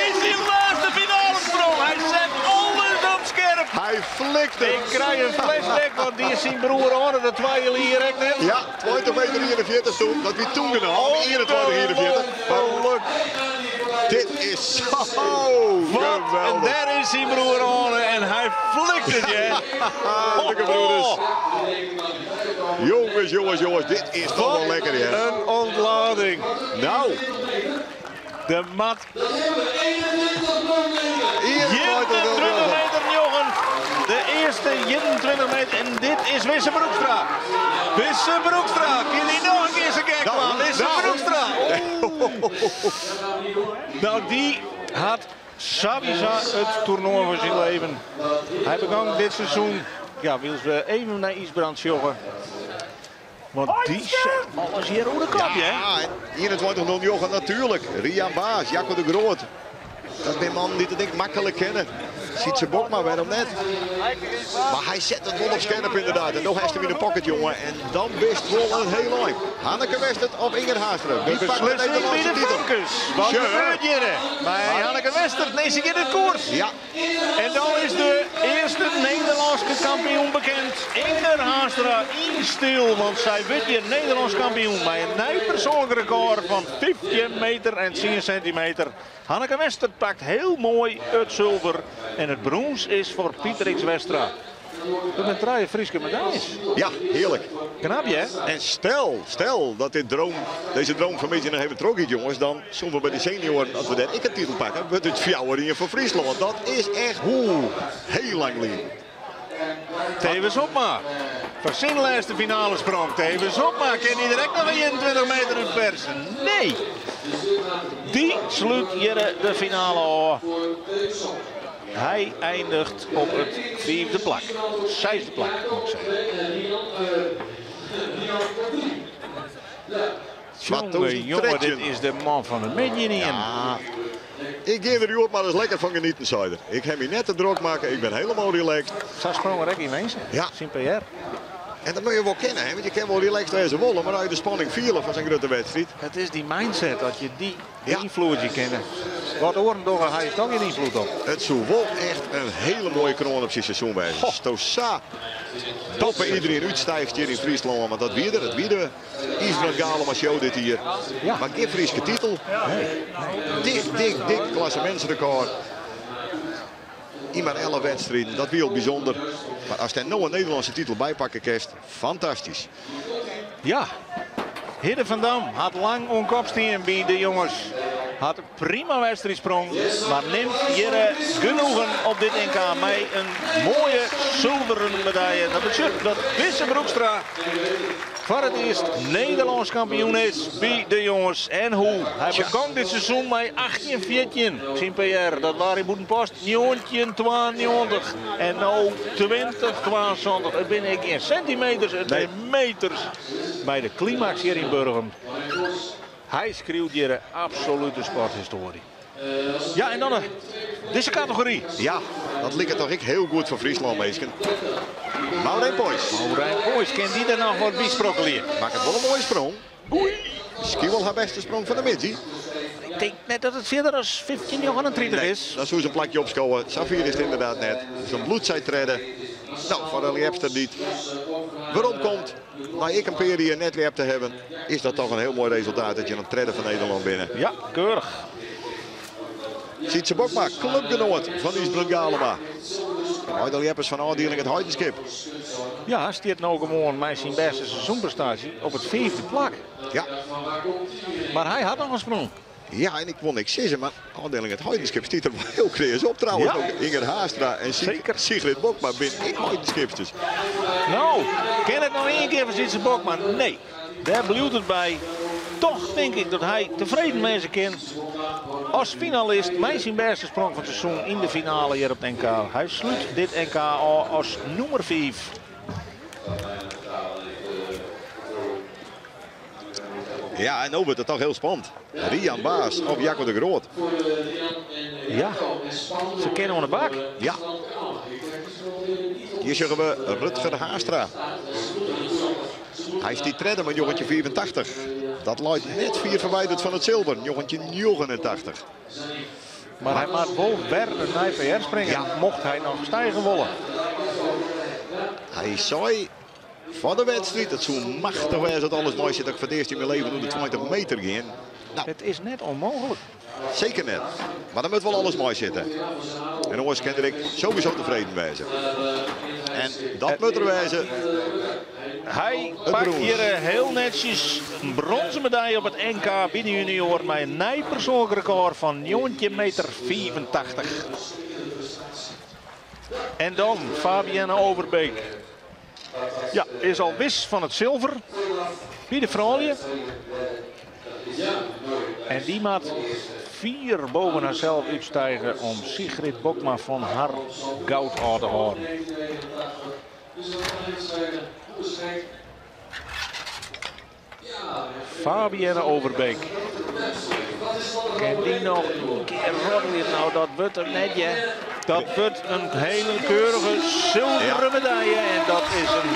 Yn syn lêste finalesprong. Hy set alles op skerp. Hy flikt it. Ik krij in flashback, want dy is syn broer oan de 2 jier ek net. Ja, 20 meter 41 toen. Dat wie toen genomen. 21, 41. Maar Ongeluk. dit is zo Wat? En geweldig. dêr is syn broer oan en hy flikt it, hè. Lekker broeders. Jongens, jongens, jongens, dit is toch wel lekker, hè? Een ontlading. Nou, De mat 21 21 meter 9. De earste 21 meter. En dit is Wisse Broekstra. Wisse Broekstra. Kin hy noch in kear sa gek Nou, dwaan? Wisse nou. Broekstra. Oeh. Nou, dy hat sawiesa it toernoai fan syn leven. Hy begûn dit seizoen. Ja, wylst we even nei Ysbrand sjogge. Want dy set alles hjir oer de kop, hè? Ja, en 21-09 natuerlik. Ria Baas, Jacco de Groot. Dat binne mannen dy't it ek maklik kinne. Sietse Bokma, wêrom net? Mar hy set it wol op skerp ynderdaad. En no hast him yn de pocket, jonge. En dan bist wol in hiel ein. Hanneke Westert of Inger Haastra. De Wie pakt de beslissing by Nederlânske de titel? famkes. Wat Sure. gebeurt hjir? By Hanneke Westert, nee, se giet it koers. Ja, En dan is de earste Nederlânske kampioen bekend. Inger Haastra yn styl, want sy wurdt hjir Nederlânsk kampioen mei in nij persoanlik rekôr fan 15 meter en 10 sintimeter. Hanneke Westert pakt hiel moai it sulver en it brûns is foar Pieter X Westra. Dat binne trije Fryske medaljes. ja, hearlik. Knap, hè? En stel dat deze droom van mij nog even terug gaat, jongens. Dan zullen we bij de senioren, als we daar ik een titel pakken, wordt het fjouwer voor Friesland. Want dat is echt heel lang lyn. Thewis Hobma. Foar syn lêste finalesprong. Thewis Hobma. Kin hy direkt noch 21 meter út persen? Nee. Dy slút hjir de finale ôf. Hy einiget op it fyfde plak. Sechsde plak, moat ik sizze. Jonge, jonge, dit is de man fan de middei. Ja. Ik gean der hjoed mar ris lekker fan genieten, sei er. Ik ha my net te drok makke, ik bin helemaal relaxed. Sa sprong er ek yn Winsen, Ja. syn PR. En dat moatte je wol kinne, hè? Want je kinne wol relaxed wêze wolle, mar as je de spanning fiele fan sa'n grutte wedstriid. It is dy mindset, dat je dy Ja. beynfloedzje kinne. Wat oaren dogge, hy is toch gjin ynfloed op. It soe wol echt in hiele moaie kroan op syn seizoen wêze. Asto sa boppe iderien útstiichst hjir yn Fryslân, want dat wie der. It wie de Ysbrand Galema show dit jier. Ja. Mar gjin Fryske titel. Dik, dik, dik klassemintsrekôr. Yn mar 11 wedstriden, dat wie al bysûnder. Mar ast dêr no in Nederlânske titel by pakke kinst, fantastysk. Ja, Hidde van Dam hat lang oan kop stien by de jonges. Hat prima wedstriid sprong, mar nimt hjir genoegen op dit NK mei in moaie sulveren medalje. Dat betsjut dat Wisse Broekstra foar it earst Nederlânsk kampioen is by de jonges. En hoe? Hy begûn dit seizoen mei 18-14. Syn PR, dat waard yn Bûtenpost 1992. En no 2072. It binne ek gjin sintimeters, it Nee. binne meters. By de klimaks hjir yn Burgum. Hy skriuwt hjir de absolute sporthistoarje. Ja, en dan dizze kategory. Ja, dat liket toch ek hiel goed foar Fryslân, minsken. Maureen Poiesz. Maureen Poiesz, kin dy der noch wat by sprokkelje? Makket wol in moaie sprong. Miskien wol har bêste sprong fan de middei. Ik tink net dat it fierder as 15,39 is. Dan soe se in plakje opskowe. Safier is it ynderdaad net. Dus dan bliuwt sy tredde. No, foar de ljepster dy't weromkomt, nei ek in pear jier net ljept te hawwen, is dat toch in hiel moai resultaat dat je dan tredde fan Nederlân binne. Ja, keurich. Sytse Bokma, klupgenoat fan Ysbrand Galema. Beide ljeppers fan ôfdieling It Heidenskip. Ja, stiet no gewoan mei syn bêste seizoenprestaasje op it fiifde plak. Ja. Mar hy hat noch in sprong. Ja, en ik wol niks sizze, mar ôfdieling It Heidenskip stiet der wol hiel kreas op trouwens. Ja. Ook Inger Haastra en Zeker. Sigrid Bokma binne ek Heidenskipsters. No, kin it noch ien kear foar Sytse Bokma? Nee, dêr bliuwt it by. Toch tink ik dat hy tefreden wêze kin as finalist mei syn bêste sprong fan it seizoen yn de finale hjir op it NK. Hy slút dit NK ôf as nûmer 5. Ja, en no wurdt it toch hiel spannend. Rian Baas of Jacco de Groot. Ja, se kinne oan de bak. Ja. Hjir sjogge we Rutger Haastra. Hy stiet tredde mei 1984. Dat leit net fier ferwidere fan it silver, 1989. Mar hy moat wol wer in nij PR springe, Ja. mocht hy noch stige wolle. Hy sei foar de wedstriid, it soe machtich wêze dat alles moai sit, dat ik foar it earst yn myn leven oer de 20 meter gean. No. It is net ûnmooglik. Seker net. Mar dan moat wol alles moai sitte. En oars kin er ek sowieso tefreden wêze. En dat moat der wêze. Hy Het pakt brons. hjir hiel netsjes in brûnzen medalje op it NK by de junior mei in nij persoanlik rekôr fan 19,85 meter. En dan Fabienne Overbeek. Ja, is al wis fan it silver by de froulju. En dy moat 4 boppe harsels útstige om Sigrid Bokma fan har goud ôf te hâlden. Fabienne Overbeek. Kin dy noch in kear rollen? No, dat wurdt him net, hè. Dat wurdt in hiele keurige silveren medalje. En dat is in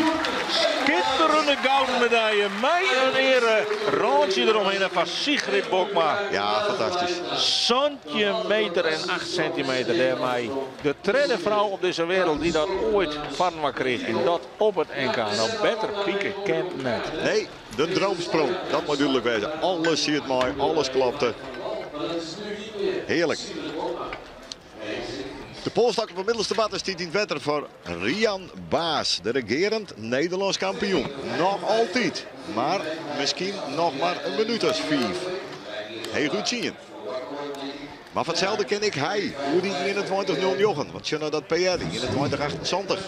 skitterjende gouden medalje. Mei in eare rântsje deromhinne fan Sigrid Bokma. Ja, fantastysk. 17 meter en 8 sintimeter dêrmei. De tredde frou op dizze wrâld dy't dat oait foarinoar krige. En dat op it NK. No, better pike kin net. Nee, de droomsprong. Dat moat dúdlik wêze. Alles siet moai, alles klopte. Hearlik. De polsstok op de middelste batter stiet yn it wetter foar Rian Baas, de regearend Nederlânsk kampioen. Noch altyd, mar miskien noch mar in minút as 5. Heechút 10. Mar foar itselde kin ek hy, oer dy 21.09, want sjoch nei dat PR, 21.78.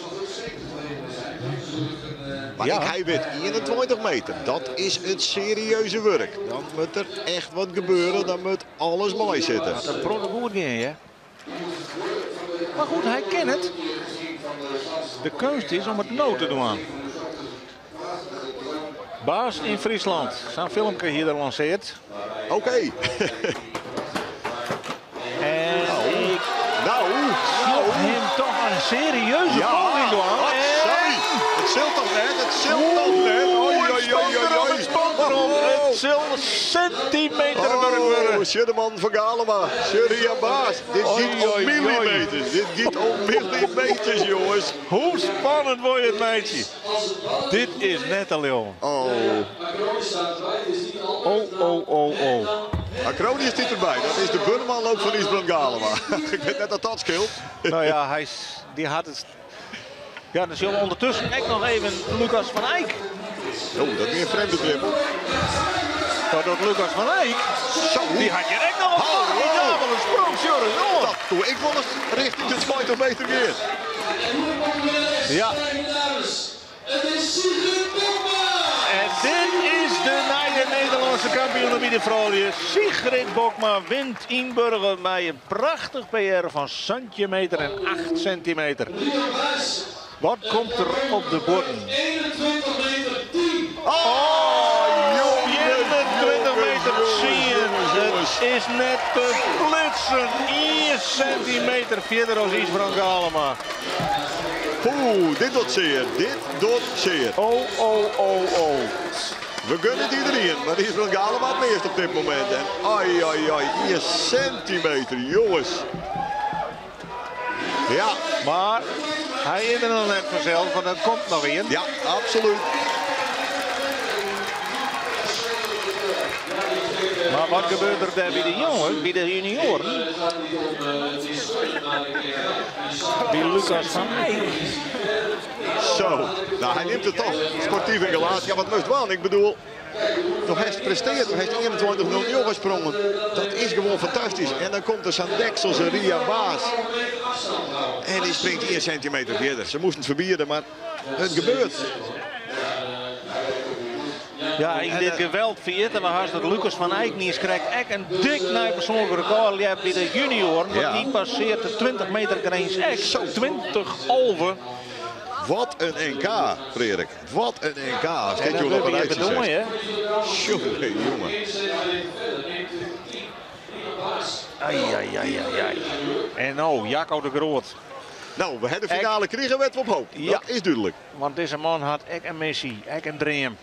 Mar Ja. ek hy wit 21 meter, dat is it serieuze wurk. Dan moat der echt wat gebeure, dan moat alles moai sitte. Dat protte goed gean, hè? Mar goed, hy kin it. De keunst is om it no te dwaan. Baas in Friesland. Sa'n filmke hie er lansearre. Oké. En ik Nou, sjoch him toch in serieuze Ja, poging dwaan. wat sorry. It sil toch net, it sil toch net. Oei, Het oei, spant oei, erom, oei. het spant erom. Het sil sintimeterwurk wurde. Oh, sjoch de man fan Galema. Sjoch Ria Baas. Dit Oei, giet om oei, oei. millimeters. Dit giet om millimeters, jonges. Hoe spannend wol je it meitsje? Dit is net te leauwen. Oh, Oh, oh, oh, oh. Acronius zit erbij. Dat is de buurmanloop van Ysbrand Galema. Ik weet net dat dat scheelt. Nou ja, hij is, die had het. Ja, dan zullen we ondertussen ook nog even Lucas van Eyck. Oh, dat is een vreemde dribbel. Maar dat Lucas van Eyck, Zo, die had je ook nog een Hallo. formidabele sprong, Joris. Oh. dat doe ik wel eens richting de 20 meter weer. Ja. Het is Sigrid Bokma! En dit is de nieuwe Nederlandse kampioen bij de vrouwen. Sigrid Bokma wint in Burgum bij een prachtig PR van centimeter en 8 centimeter. Wat komt er op de borden? 21 meter 10. Oh, jongen, 21 meter jongens, 10. jongens, jongens. Het is net te flitsen. 1 centimeter verder als Ysbrand Galema. Poeh, dit doet zeer. Dit doet zeer. Oh, oh, oh, oh. We gunnen het iedereen, maar Ysbrand Galema het meest op dit moment. En ai, ai, ai, 1 centimeter, jongens. Ja, Maar hij is er nog net vanzelf, want er komt nog een. ja, absoluut. Maar wat gebeurt er daar bij de jongen, bij de junioren? Bij Lucas van Eyck. Zo, nou hij neemt het toch sportief in gelaat. Ja, wat moest wel? Ik bedoel, nog heeft gepresteerd, nog heeft 21-0 gesprongen. Dat is gewoon fantastisch. En dan komt er zo'n deksel, zijn Ria Baas. En die springt 1 centimeter verder. Ze moesten het verbieden, maar het gebeurt. Ja, in dit geweld viert en we hadden dat Lucas van Eyck niet eens krijgt. Echt een dik naar persoonlijk record. Je hebt bij de junioren, want Ja. die passeert de 20 meter grens echt. Zo. 20 over. Wat een NK, Frederik. Wat een NK. Als En dit dan joh nog wil een je uitje bedoelen, zegt. hè? Jongen, jongen. Ai, ai, ai, ai, ai. En nou, Jacco de Groot. Nou, we hebben de finale kregen we het op hoop. Ja. Dat is duidelijk. Want deze man had echt een missie, echt een dream.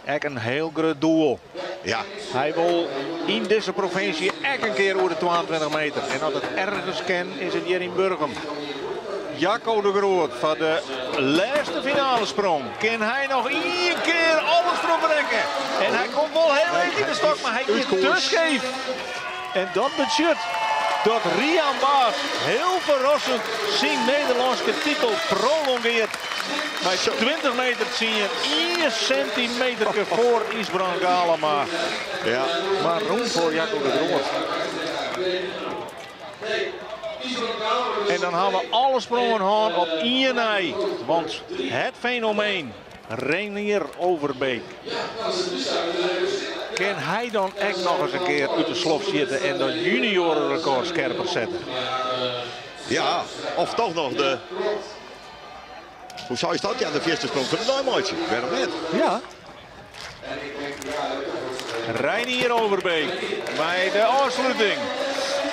Echt een heel groot doel. Ja, Hij wil in deze provincie echt een keer over de 22 meter. En als het ergens kan, is het hier in Burgum. Jacco de Groot van de laatste finale sprong. Kan hij nog één keer alles erop brengen? En hij komt wel heel erg in de stok, maar hij is Uit te koers. scheef. En dat betekent dat Rian Baas heel verrassend zijn Nederlandse titel prolongeert. Bij 20 meter zie je 1 centimeter voor Ysbrand Galema. ja. Maar roem voor Jacco de Groot. En dan hebben we alle sprongen gehad op één ei. Want het fenomeen Reinier Overbeek. Kan hij dan echt nog eens een keer uit de slof zitten en dat juniorenrecord scherper zetten? Ja, of toch nog de... Hoe zou je dat? Ja, de eerste sprong van de Nijmaatje. Waarom net? Ja. Reinier Overbeek bij de afsluiting.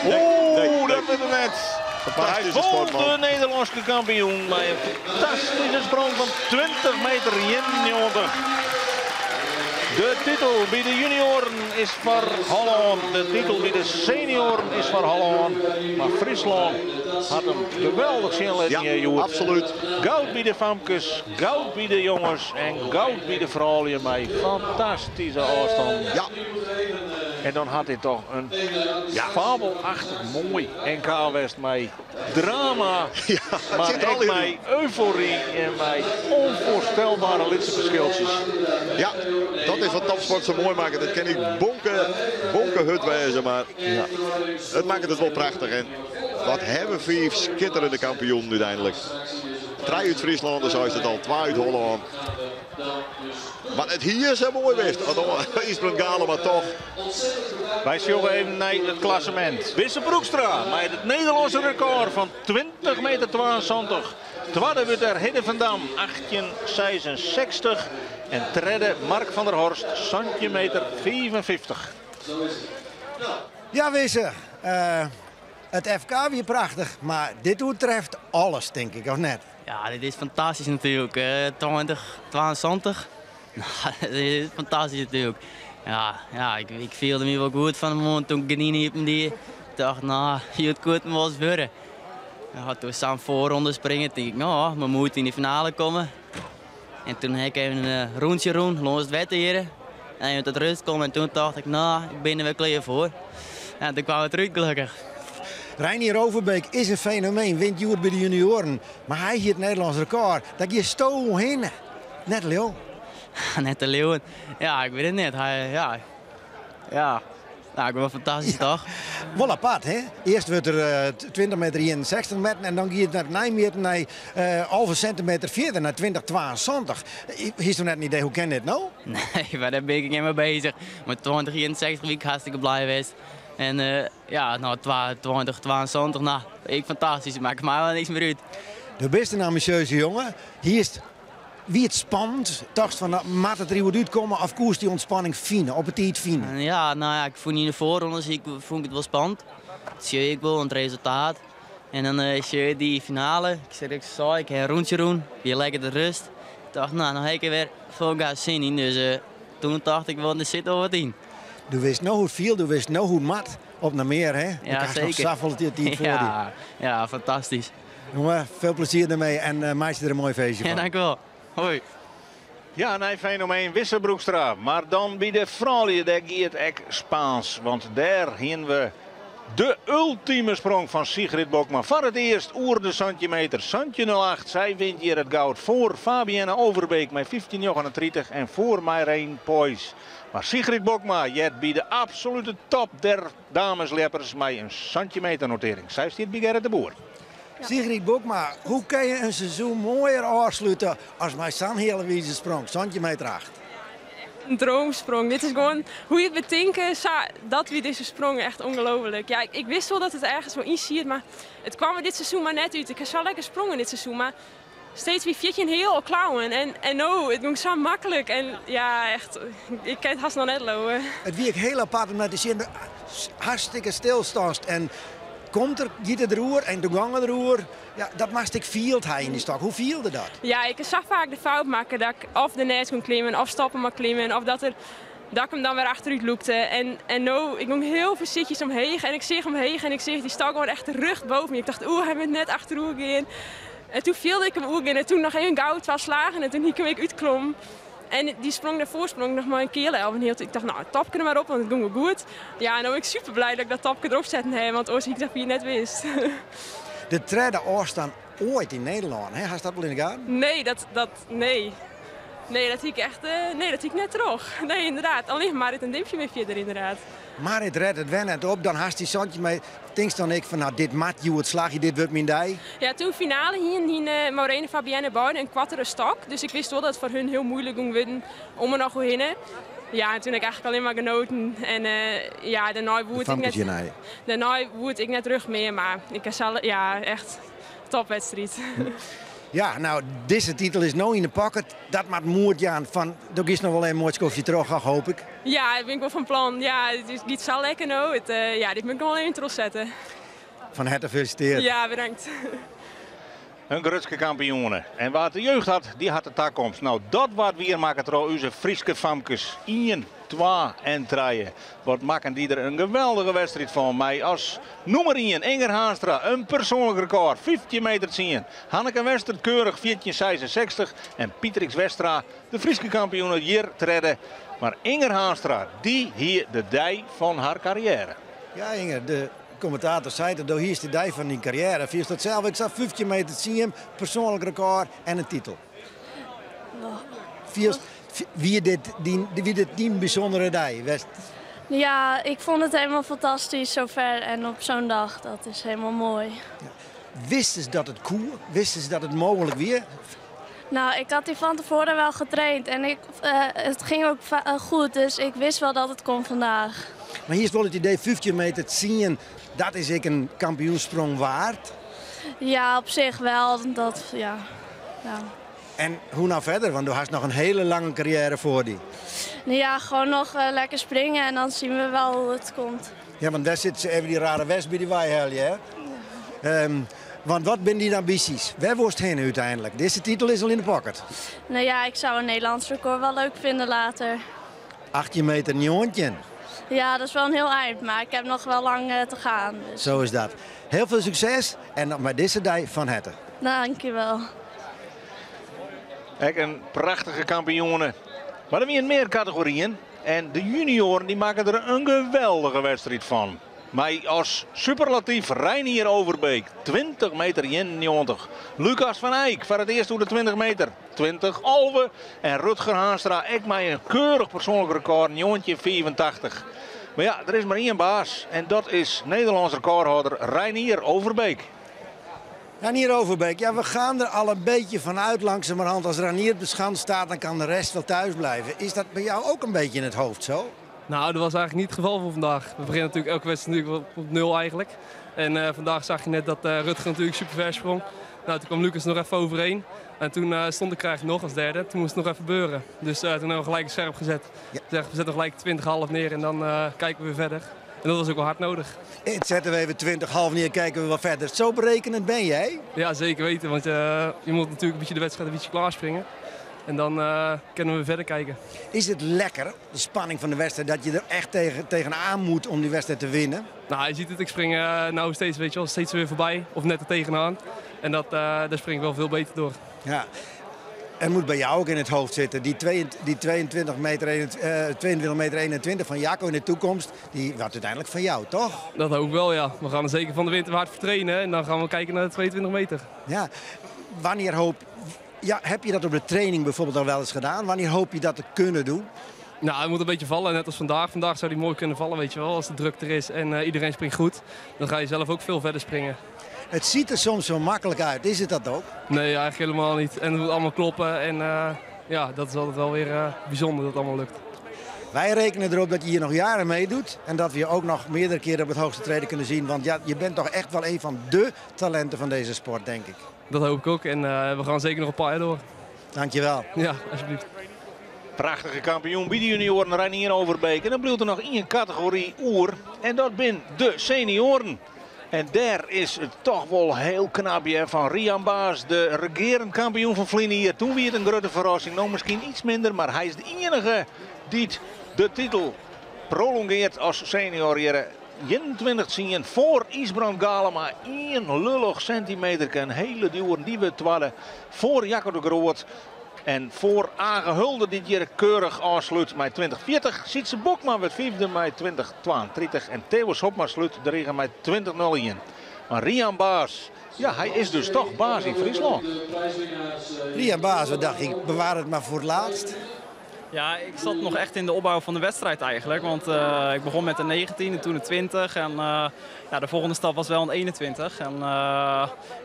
Oeh, nee, nee. dat werd er net. Maar hij Fantastische vond sportman. de Nederlandse kampioen bij een fantastische sprong van 20 meter 91. De titel bij de junioren is voor Holland. De titel bij de senioren is voor Holland. Maar Friesland had hem geweldig zien laten, Ja, Joert. absoluut. Goud bij de famkes, goud bij de jongens en goud bij de vrouwen met fantastische afstand. Ja, En dan had hij toch een Ja. fabelachtig mooi NK West met drama, Ja, het maar zit er al ook in. met euforie en met onvoorstelbare litsenverschiltjes. ja, dat is wat topsport zo mooi maakt. Dat ken ik bonkenhut wijzen, maar het maakt het wel prachtig. En wat hebben vijf schitterende kampioenen uiteindelijk. Drie uit Friesland, dus is het al. Twee uit Holland. Maar het hier is zo mooi geweest. Ysbrand Galema maar toch. Wij zullen even naar het klassement. Wisse Broekstra met het Nederlandse record van 20 meter 72. Twadde wurdt der Hidde van Dam, 18,66. En tredde Mark van der Horst, 17 meter 55. Ja, Wisse, it FK wie prachtich, mar dit oertreft alles, tink ik, of net? Ja, dit is fantastysk natuerlik. 20, 72. Nou, dit is fantastysk natuerlik. Ja, ja ik, ik fielde my wol goed fan 'e moarn toen ik gerdyn iepen die. Ik tocht, no, hjoed koe it wolris wurde. Ja, toen sa'n foarronde springen, tink ik, no, mar moat yn de finale komme. En toen ha ik even in rûntsje rûn lâns it wetter hjir. En even tot rust kommen en toen tocht ik, no, ik bin der wer klear foar. Ja, toen kwam it derút gelokkich. Reinier Overbeek is in fenomeen, wint hjoed by de junioaren. Mar hy hie it Nederlânsk rekôr. Dêr giesto hinne. Net te leauwen. Net te leauwen. Ja, ik wit it net. Hy, ja. Ja. Nou, ik wol fantastysk toch? Wol apart, hè? Earst wurdt er 20 meter 61 metten en dan giet it nei mjitten nei 11 sintimeter fierder, nei 2072. Hiest net in idee, hoe kin dit no? Nee, mar dêr bin ik net mei beuzich. Mei 2061 wie ik hartstikke blij west. En ja, no 2072, no, ek fantastysk. Makket my wol niks mear út. Do bist in ambisjeuze jonge. Hiest Wie it spannend? Tochtst fan, moat it der hjoed útkomme of koest dy ûntspanning fine, op 'e tiid fine? Ja, no ja, ik fûn yn de foarrondes ik, fûn ik it wol spannend. Dat sjoch ik wol oan it resultaat. En dan uh, sjoch je dy finale. Ik sei, ik sei, ik ha in rûntsje rûn, wie lekker de rust. Ik tocht, no, no ha ik der wer fol gas sin yn. Dus uh, toen tocht ik wol, der sit wol wat yn. Do wist no hoe't it fielt, do wist no hoe't it moat. Op nei mear, hè? Ja, zeker. Noch safolle tiid foar dy. Ja, ja, fantastysk. Jonge, veel plezier ermee en uh, meitsje der in moai feestje fan. Ja, dank u wel. Hoi. Ja, nij fenomeen Wisse Broekstra. Mar dan by de froulju, dêr gie it ek Spaans. Want dêr hienen we de ultime sprong fan Sigrid Bokma. Foar it earst oer de 17 meter. 17,08. Sy wint hjir it goud foar Fabienne Overbeek mei 15,39 en foar Maireen Poys. Mar Sigrid Bokma heart by de absolute top der damesljeppers mei in 17 meter notering. Sy stiet by Gerrit de Boer. Sigrid Bokma, hoe kin je in seizoen moaier ôfslute as mei sa'n heale wize sprong, 17 meter 8? In droomsprong. Dit is gewoan hoe je it betinke, sa, dat wie dizze sprong echt ongelooflijk. Ja, ik wist wol dat it ergens wol yn siet, mar it kwam der dit seizoen mar net út. Ik ha sa lekker sprongen dit seizoen, mar steeds wie 14 heal al klauwen. En no, it gong sa maklik. En ja, echt, ik kin it hast noch net leauwe. It wie ek hiel apart om nei te sjen. Hartstikke stilstânst en komt er, giet er deroer en de gongen deroer. Ja, dat moatst ek field ha yn dy stok. Hoe fielde dat? Ja, ik ha sa faak de fout makke dat ik of derneist kon klimmen of stoppe mei klimmen of dat ik him dan wer achterút lûkte. En no, ik gong hiel foarsichtjes omheech en ik seach omheech en ik seach dy stok gewoan echt rjocht boven my. Ik tocht, oeh, hy moat net achteroer gean. En toen fielde ik him oergean en toen noch even gau twa slagen en toen hie ik him ek útklommen. En dy sprong dêrfoar sprong ik noch mei in keale elf en hiel. Ik tocht, no, topke der mar op, want it gong wol goed. Ja, en no bin ik super blij dat ik dat topke derop setten ha, want oars hie ik dat fier net wist. De tredde ôfstân oait yn Nederlân, hè? Hast dat wol yn de gaten? Nee, dat, nee. Nee, dat hie ik echt, nee, dat hie ik net troch. Nee, ynderdaad. Allinnich Marit en Dimpje binne fierder, ynderdaad. Marit rêdt it wer net op, dan hast dy 17 mei. Tinkst dan ek fan, no, dit moat hjoed slagje, dit wurdt myn dei? Ja, toen finale hienen, hiene Maureen en Fabienne beide in koartere stok. Dus ik wist wol dat it foar hun hiel muoilik gong wurden om der noch oerhinne. Ja, en toen ha ik eigentlik allinnich mar genoten. En ja, dêrnei woe it ek net, dêrnei woe it ek net terug mear, mar ik ha sa, ja, echt topwedstriid. Ja, no, dizze titel is no yn de pocket. Dat moat moed jaan fan, do giest noch wol even moai skoftje troch, hoop ik. Ja, dêr bin ik wol fan plan. Ja, it giet sa lekker no. It, ja, dit moat ik noch wol even trochsette. Fan herte gefeliciteerd. Ja, bedankt. In grutske kampioene. En wa't de jeugd hat, dy hat de takomst. No, dat waard wier makke troch ús Fryske famkes. 1, 2 en 3. Wat makken dy der in geweldige wedstriid fan. Mei as nûmer 1 Inger Haanstra, in persoanlik rekôr, 15 meter 10. Hanneke Wester keurich 14,66 en Pietrix Westra, de Fryske kampioene, hjir tredde. Mar Inger Haanstra, dy hie de dei fan har karriêre. Ja, Inger, de kommentator sei dat do hiest de dei fan dyn karriêre. Fielst dat sels ek sa? 15 meter 10, persoanlik rekôr en in titel. Fielst, wie dit dyn bysûndere dei? West? Ja, ik vond het helemaal fantastisch zover en op zo'n dag. Dat is helemaal mooi. Ja. Wisten dat it koe? Wisten dat it mooglik wie? Nou, ik had die van tevoren wel getraind en het ging ook goed, dus ik wist wel dat het kon vandaag. Mar hiest wol it idee 15 meter 10, dat is ek in kampioensprong waard? Ja, op zich wel. Dat, ja. ja. En hoe nou verder? Want du hast nog een hele lange carrière voor die. Ja, gewoon nog uh, lekker springen en dan zien we wel hoe het komt. Ja, want daar zit ze even die rare wesp bij die weihelje, hè? Ja. Um, want wat zijn die ambities? Waar worst heen uiteindelijk? Deze titel is al in de pocket. Nou ja, ik zou een Nederlands record wel leuk vinden later. 18 meter 19. Ja, dat is wel een heel eind, maar ik heb nog wel lang uh, te gaan. Dus. Zo is dat. Heel veel succes en nog maar deze dag van harte. Dankjewel. Kijk, een prachtige kampioenen. Maar er zijn meer categorieën. En de junioren die maken er een geweldige wedstrijd van. Maar als superlatief Reinier Overbeek, 20 meter 91. Lucas van Eyck voor het eerst door de 20 meter, 20 alve. En Rutger Haanstra, ik mij een keurig persoonlijk record, 1984. Maar ja, er is maar één baas en dat is Nederlands recordhouder Reinier Overbeek. Ranier Overbeek, ja, we gaan er al een beetje vanuit langzamerhand. Als Ranier op de schans staat, dan kan de rest wel thuis blijven. Is dat bij jou ook een beetje in het hoofd zo? Nou, dat was eigenlijk niet het geval voor vandaag. We beginnen natuurlijk elke wedstrijd natuurlijk op nul eigenlijk. En uh, vandaag zag je net dat uh, Rutger natuurlijk super ver sprong. Nou, toen kwam Lucas nog even overheen. En toen uh, stond ik eigenlijk nog als derde. Toen moest het nog even beuren. Dus toen hebben we gelijk scherp gezet. Ja. Dus we zetten gelijk 20,5 neer en dan kijken we weer verder. En dat was ook wel hard nodig. Het zetten we even 20 half neer, kijken we wat verder. Zo berekenend ben jij? Ja, zeker weten. Want je moet natuurlijk een beetje de wedstrijd een beetje klaarspringen. En dan uh, kunnen we verder kijken. Is het lekker, de spanning van de wedstrijd, dat je er echt tegen, tegenaan moet om die wedstrijd te winnen? Nou, je ziet het, ik spring uh, nou steeds, weet je wel, steeds weer voorbij. Of net er tegenaan. En dat, uh, daar spring ik wel veel beter door. Ja. Er moet bij jou ook in het hoofd zitten. Die, die 22, meter, 22 meter 21 van Jacco in de toekomst, die wordt uiteindelijk van jou, toch? Dat hoop ik wel, ja. We gaan er zeker van de winter hard voor trainen. En dan gaan we kijken naar de 22 meter. Ja. Wanneer hoop... Ja, heb je dat op de training bijvoorbeeld al wel eens gedaan? Wanneer hoop je dat te kunnen doen? Nou, het moet een beetje vallen, net als vandaag. Vandaag zou die mooi kunnen vallen, weet je wel. Als de druk er is en uh, iedereen springt goed, dan ga je zelf ook veel verder springen. Het ziet er soms zo makkelijk uit. Is het dat ook? Nee, eigenlijk helemaal niet. En het moet allemaal kloppen. En uh, ja, dat is altijd wel weer uh, bijzonder dat het allemaal lukt. Wij rekenen erop dat je hier nog jaren meedoet. En dat we je ook nog meerdere keren op het hoogste treden kunnen zien. Want ja, je bent toch echt wel een van dé talenten van deze sport, denk ik. Dat hoop ik ook. En uh, we gaan zeker nog een paar jaar door. Dankjewel. Ja, alsjeblieft. Prachtige kampioen bij de junioren Reinier Overbeek. En dan blijft er nog één categorie oer. En dat zijn de senioren. En daar is het toch wel heel knap hè, van Rian Baas, de regerend kampioen van Vlinier. Toen weer een grote verrassing, nou misschien iets minder, maar hij is de enige die de titel prolongeert als senior. 21 zien voor Isbrand Galema. 1 lullig centimeter, een hele duur nieuwe twaalf voor Jacco de Groot. En voor Age Hulde dit jaar keurig afsluit met 2040. Sietse Bokma werd vijfde met 2032. En Theo Hopma sluit de regen met 2001. Maar Rian Baas, ja, hij is dus toch baas in Friesland. Rian Baas, wat dacht ik, bewaar het maar voor het laatst. Ja, ik zat nog echt in de opbouw van de wedstrijd eigenlijk. Want uh, ik begon met een 19 en toen een 20. En uh, ja, de volgende stap was wel een 21. En uh,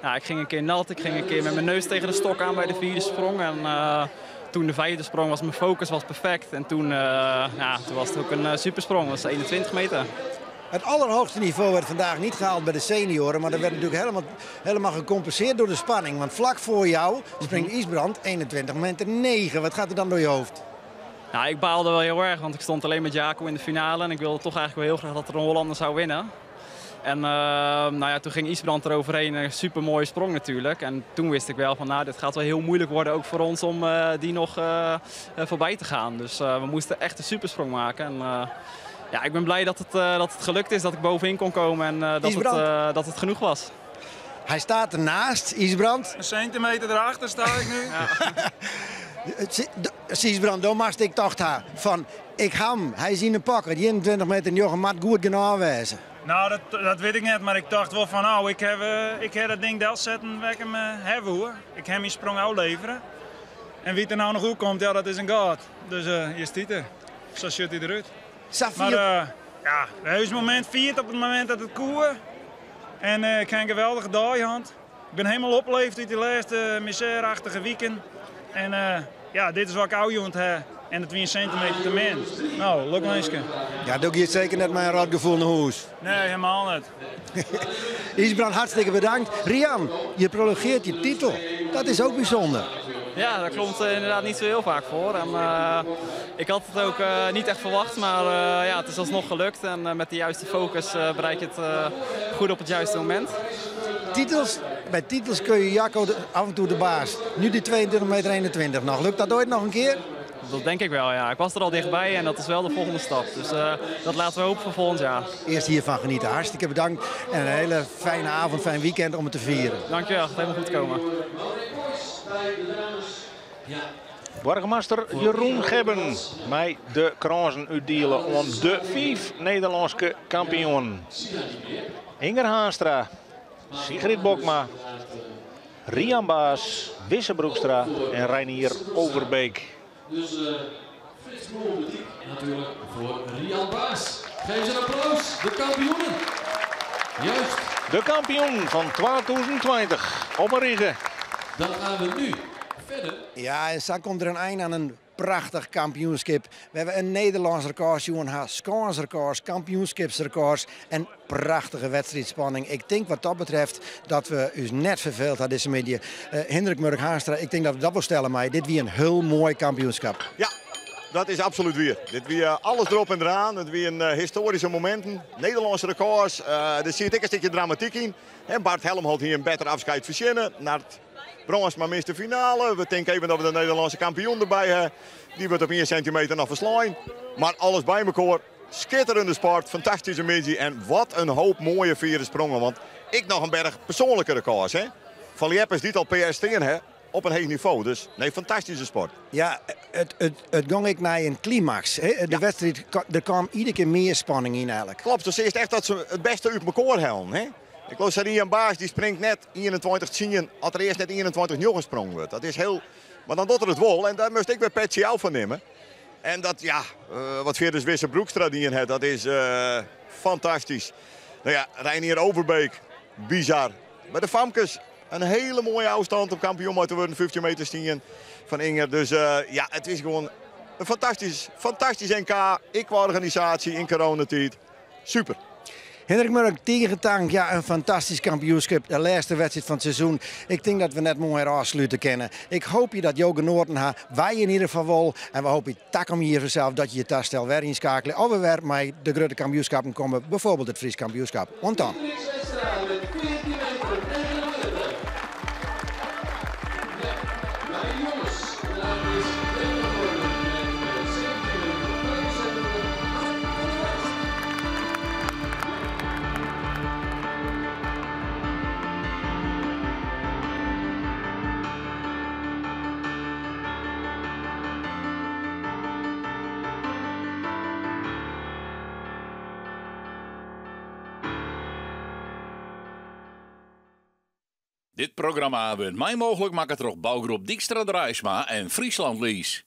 ja, ik ging een keer nat, ik ging een keer met mijn neus tegen de stok aan bij de vierde sprong. En toen de vijfde sprong was mijn focus was perfect. En toen, ja, toen was het ook een supersprong, dat was 21 meter. Het allerhoogste niveau werd vandaag niet gehaald bij de senioren, maar dat werd natuurlijk helemaal, helemaal gecompenseerd door de spanning. Want vlak voor jou springt Isbrand 21 meter 9. Wat gaat er dan door je hoofd? Nou, ik baalde wel heel erg, want ik stond alleen met Jaco in de finale en ik wilde toch eigenlijk wel heel graag dat er een Hollander zou winnen. En uh, nou ja, toen ging Isbrand eroverheen, een super mooie sprong natuurlijk. En toen wist ik wel van nou, dit gaat wel heel moeilijk worden ook voor ons om uh, die nog uh, voorbij te gaan. Dus we moesten echt een supersprong maken. En, ja, ik ben blij dat het, dat het gelukt is, dat ik bovenin kon komen en dat, het, dat het genoeg was. Hij staat ernaast, Isbrand. Een centimeter erachter sta ik nu. Ja. Siesbrand, dan moest ik toch daar van ik ham, hij is in de pocket, 21 meter jongen, maar goed genoeg wezen. Nou, dat, dat weet ik net, maar ik dacht wel van nou, ik heb, uh, ik heb dat ding del zetten waar ik hem uh, hebben hoor. Ik heb mijn sprong al leveren. En wie er nou nog goed komt, ja, dat is een god. Dus uh, je stiet er. Zo zit hij eruit. Safir. Maar ja, het moment viert op het moment dat het koer. En ik heb een geweldige dag gehad. Ik ben helemaal opgeleefd uit die laatste misère-achtige weekend. En ja, dit is wat ik oude jongen heb. En it wie in sintimeter te min. No, lokwinske. Ja, do giest seker net mei in rot gefoel nei hûs. Nee, helemaal net. Ysbrand, hartstikke bedankt. Rian, je prolongeert je titel. Dat is ook bijzonder. Ja, dat komt inderdaad niet zo heel vaak voor. En, ik had het ook niet echt verwacht, maar ja, het is alsnog gelukt. En met de juiste focus bereik je het goed op het juiste moment. Titels, bij titels kun je Jacco af en toe de baas. Nu die 22 meter 21 nog. Lukt dat ooit nog een keer? Dat denk ik wel, ja. Ik was er al dichtbij en dat is wel de volgende stap. Dus dat laten we hopen voor volgend jaar. Eerst hiervan genieten. Hartstikke bedankt en een hele fijne avond, fijn weekend om het te vieren. Dankjewel, het gaat helemaal goed komen. Boargemaster Jeroen Gebben mei de krânsen útdiele oan de 5 Nederlânske kampioenen. Inger Haanstra, Sigrid Bokma, Rian Baas, Wisse Broekstra en Reinier Overbeek. Dus Frits Bloem natuurlijk voor Rian Baas. Geef ze een applaus, de kampioenen. Juist. De kampioen van 2020 op een rige. Dan gaan we nu verder. Ja, en zo komt er een eind aan een prachtig kampioenschap. We hebben een Nederlands record, Johan records, kampioenschapsrecords en prachtige wedstrijdspanning. Ik denk wat dat betreft dat we u net verveeld hadden deze media. Hendrik Murk Haanstra, ik denk dat we dat wel stellen, maar dit wie een heel mooi kampioenschap. Ja, dat is absoluut weer. Dit wie alles erop en eraan. Het wie een historische momenten. Nederlandse records. Er zit ik een stukje dramatiek in. En Bart Helm had hier een beter afscheid verzinnen. Naar het brons, maar mist de finale. We denken even dat we de Nederlandse kampioen erbij hebben. Die wordt op 1 centimeter nog verslaan. Maar alles bij elkaar. Schitterende sport, fantastische missie. En wat een hoop mooie vierde sprongen. Want ik nog een berg persoonlijke records. Hè? Van Lieppers die al PS 10 hè, op een hoog niveau. Dus nee, fantastische sport. Ja, het ging ik naar een climax. Hè? De wedstrijd, er kwam iedere keer meer spanning in eigenlijk. Klopt, dus is echt dat ze het beste uit elkaar halen. Hè? Ik geloof dat Rian Baas die springt net 21-10, als er eerst net 21-9 gesprongen wordt. Dat is heel... Maar dan doet er het wel en daar moest ik weer petje af van nemen. En dat, ja, wat Veerders Wisse Broekstra die in heeft, dat is fantastisch. Nou ja, Reinier Overbeek, bizar. Bij de Famkes, een hele mooie afstand om kampioen te worden, 15 meter 10 van Inger. Dus ja, het is gewoon een fantastisch, fantastisch NK. Ik qua organisatie in coronatijd. Super. Hendrik Murk, tegentank, ja, een fantastisch kampioenschap. De laatste wedstrijd van het seizoen. Ik denk dat we net mooi afsluiten kennen. Ik hoop je dat Joke Noorden ha, wij in ieder geval wel. En we hopen tak om hier vanzelf dat je je tastel weer inschakelen. Of we weer met de grote kampioenschappen komen, bijvoorbeeld het Fries kampioenschap. Want dan. Dit programma wordt mei mooglik makke troch bougroep Dykstra Draisma en Friesland Lease.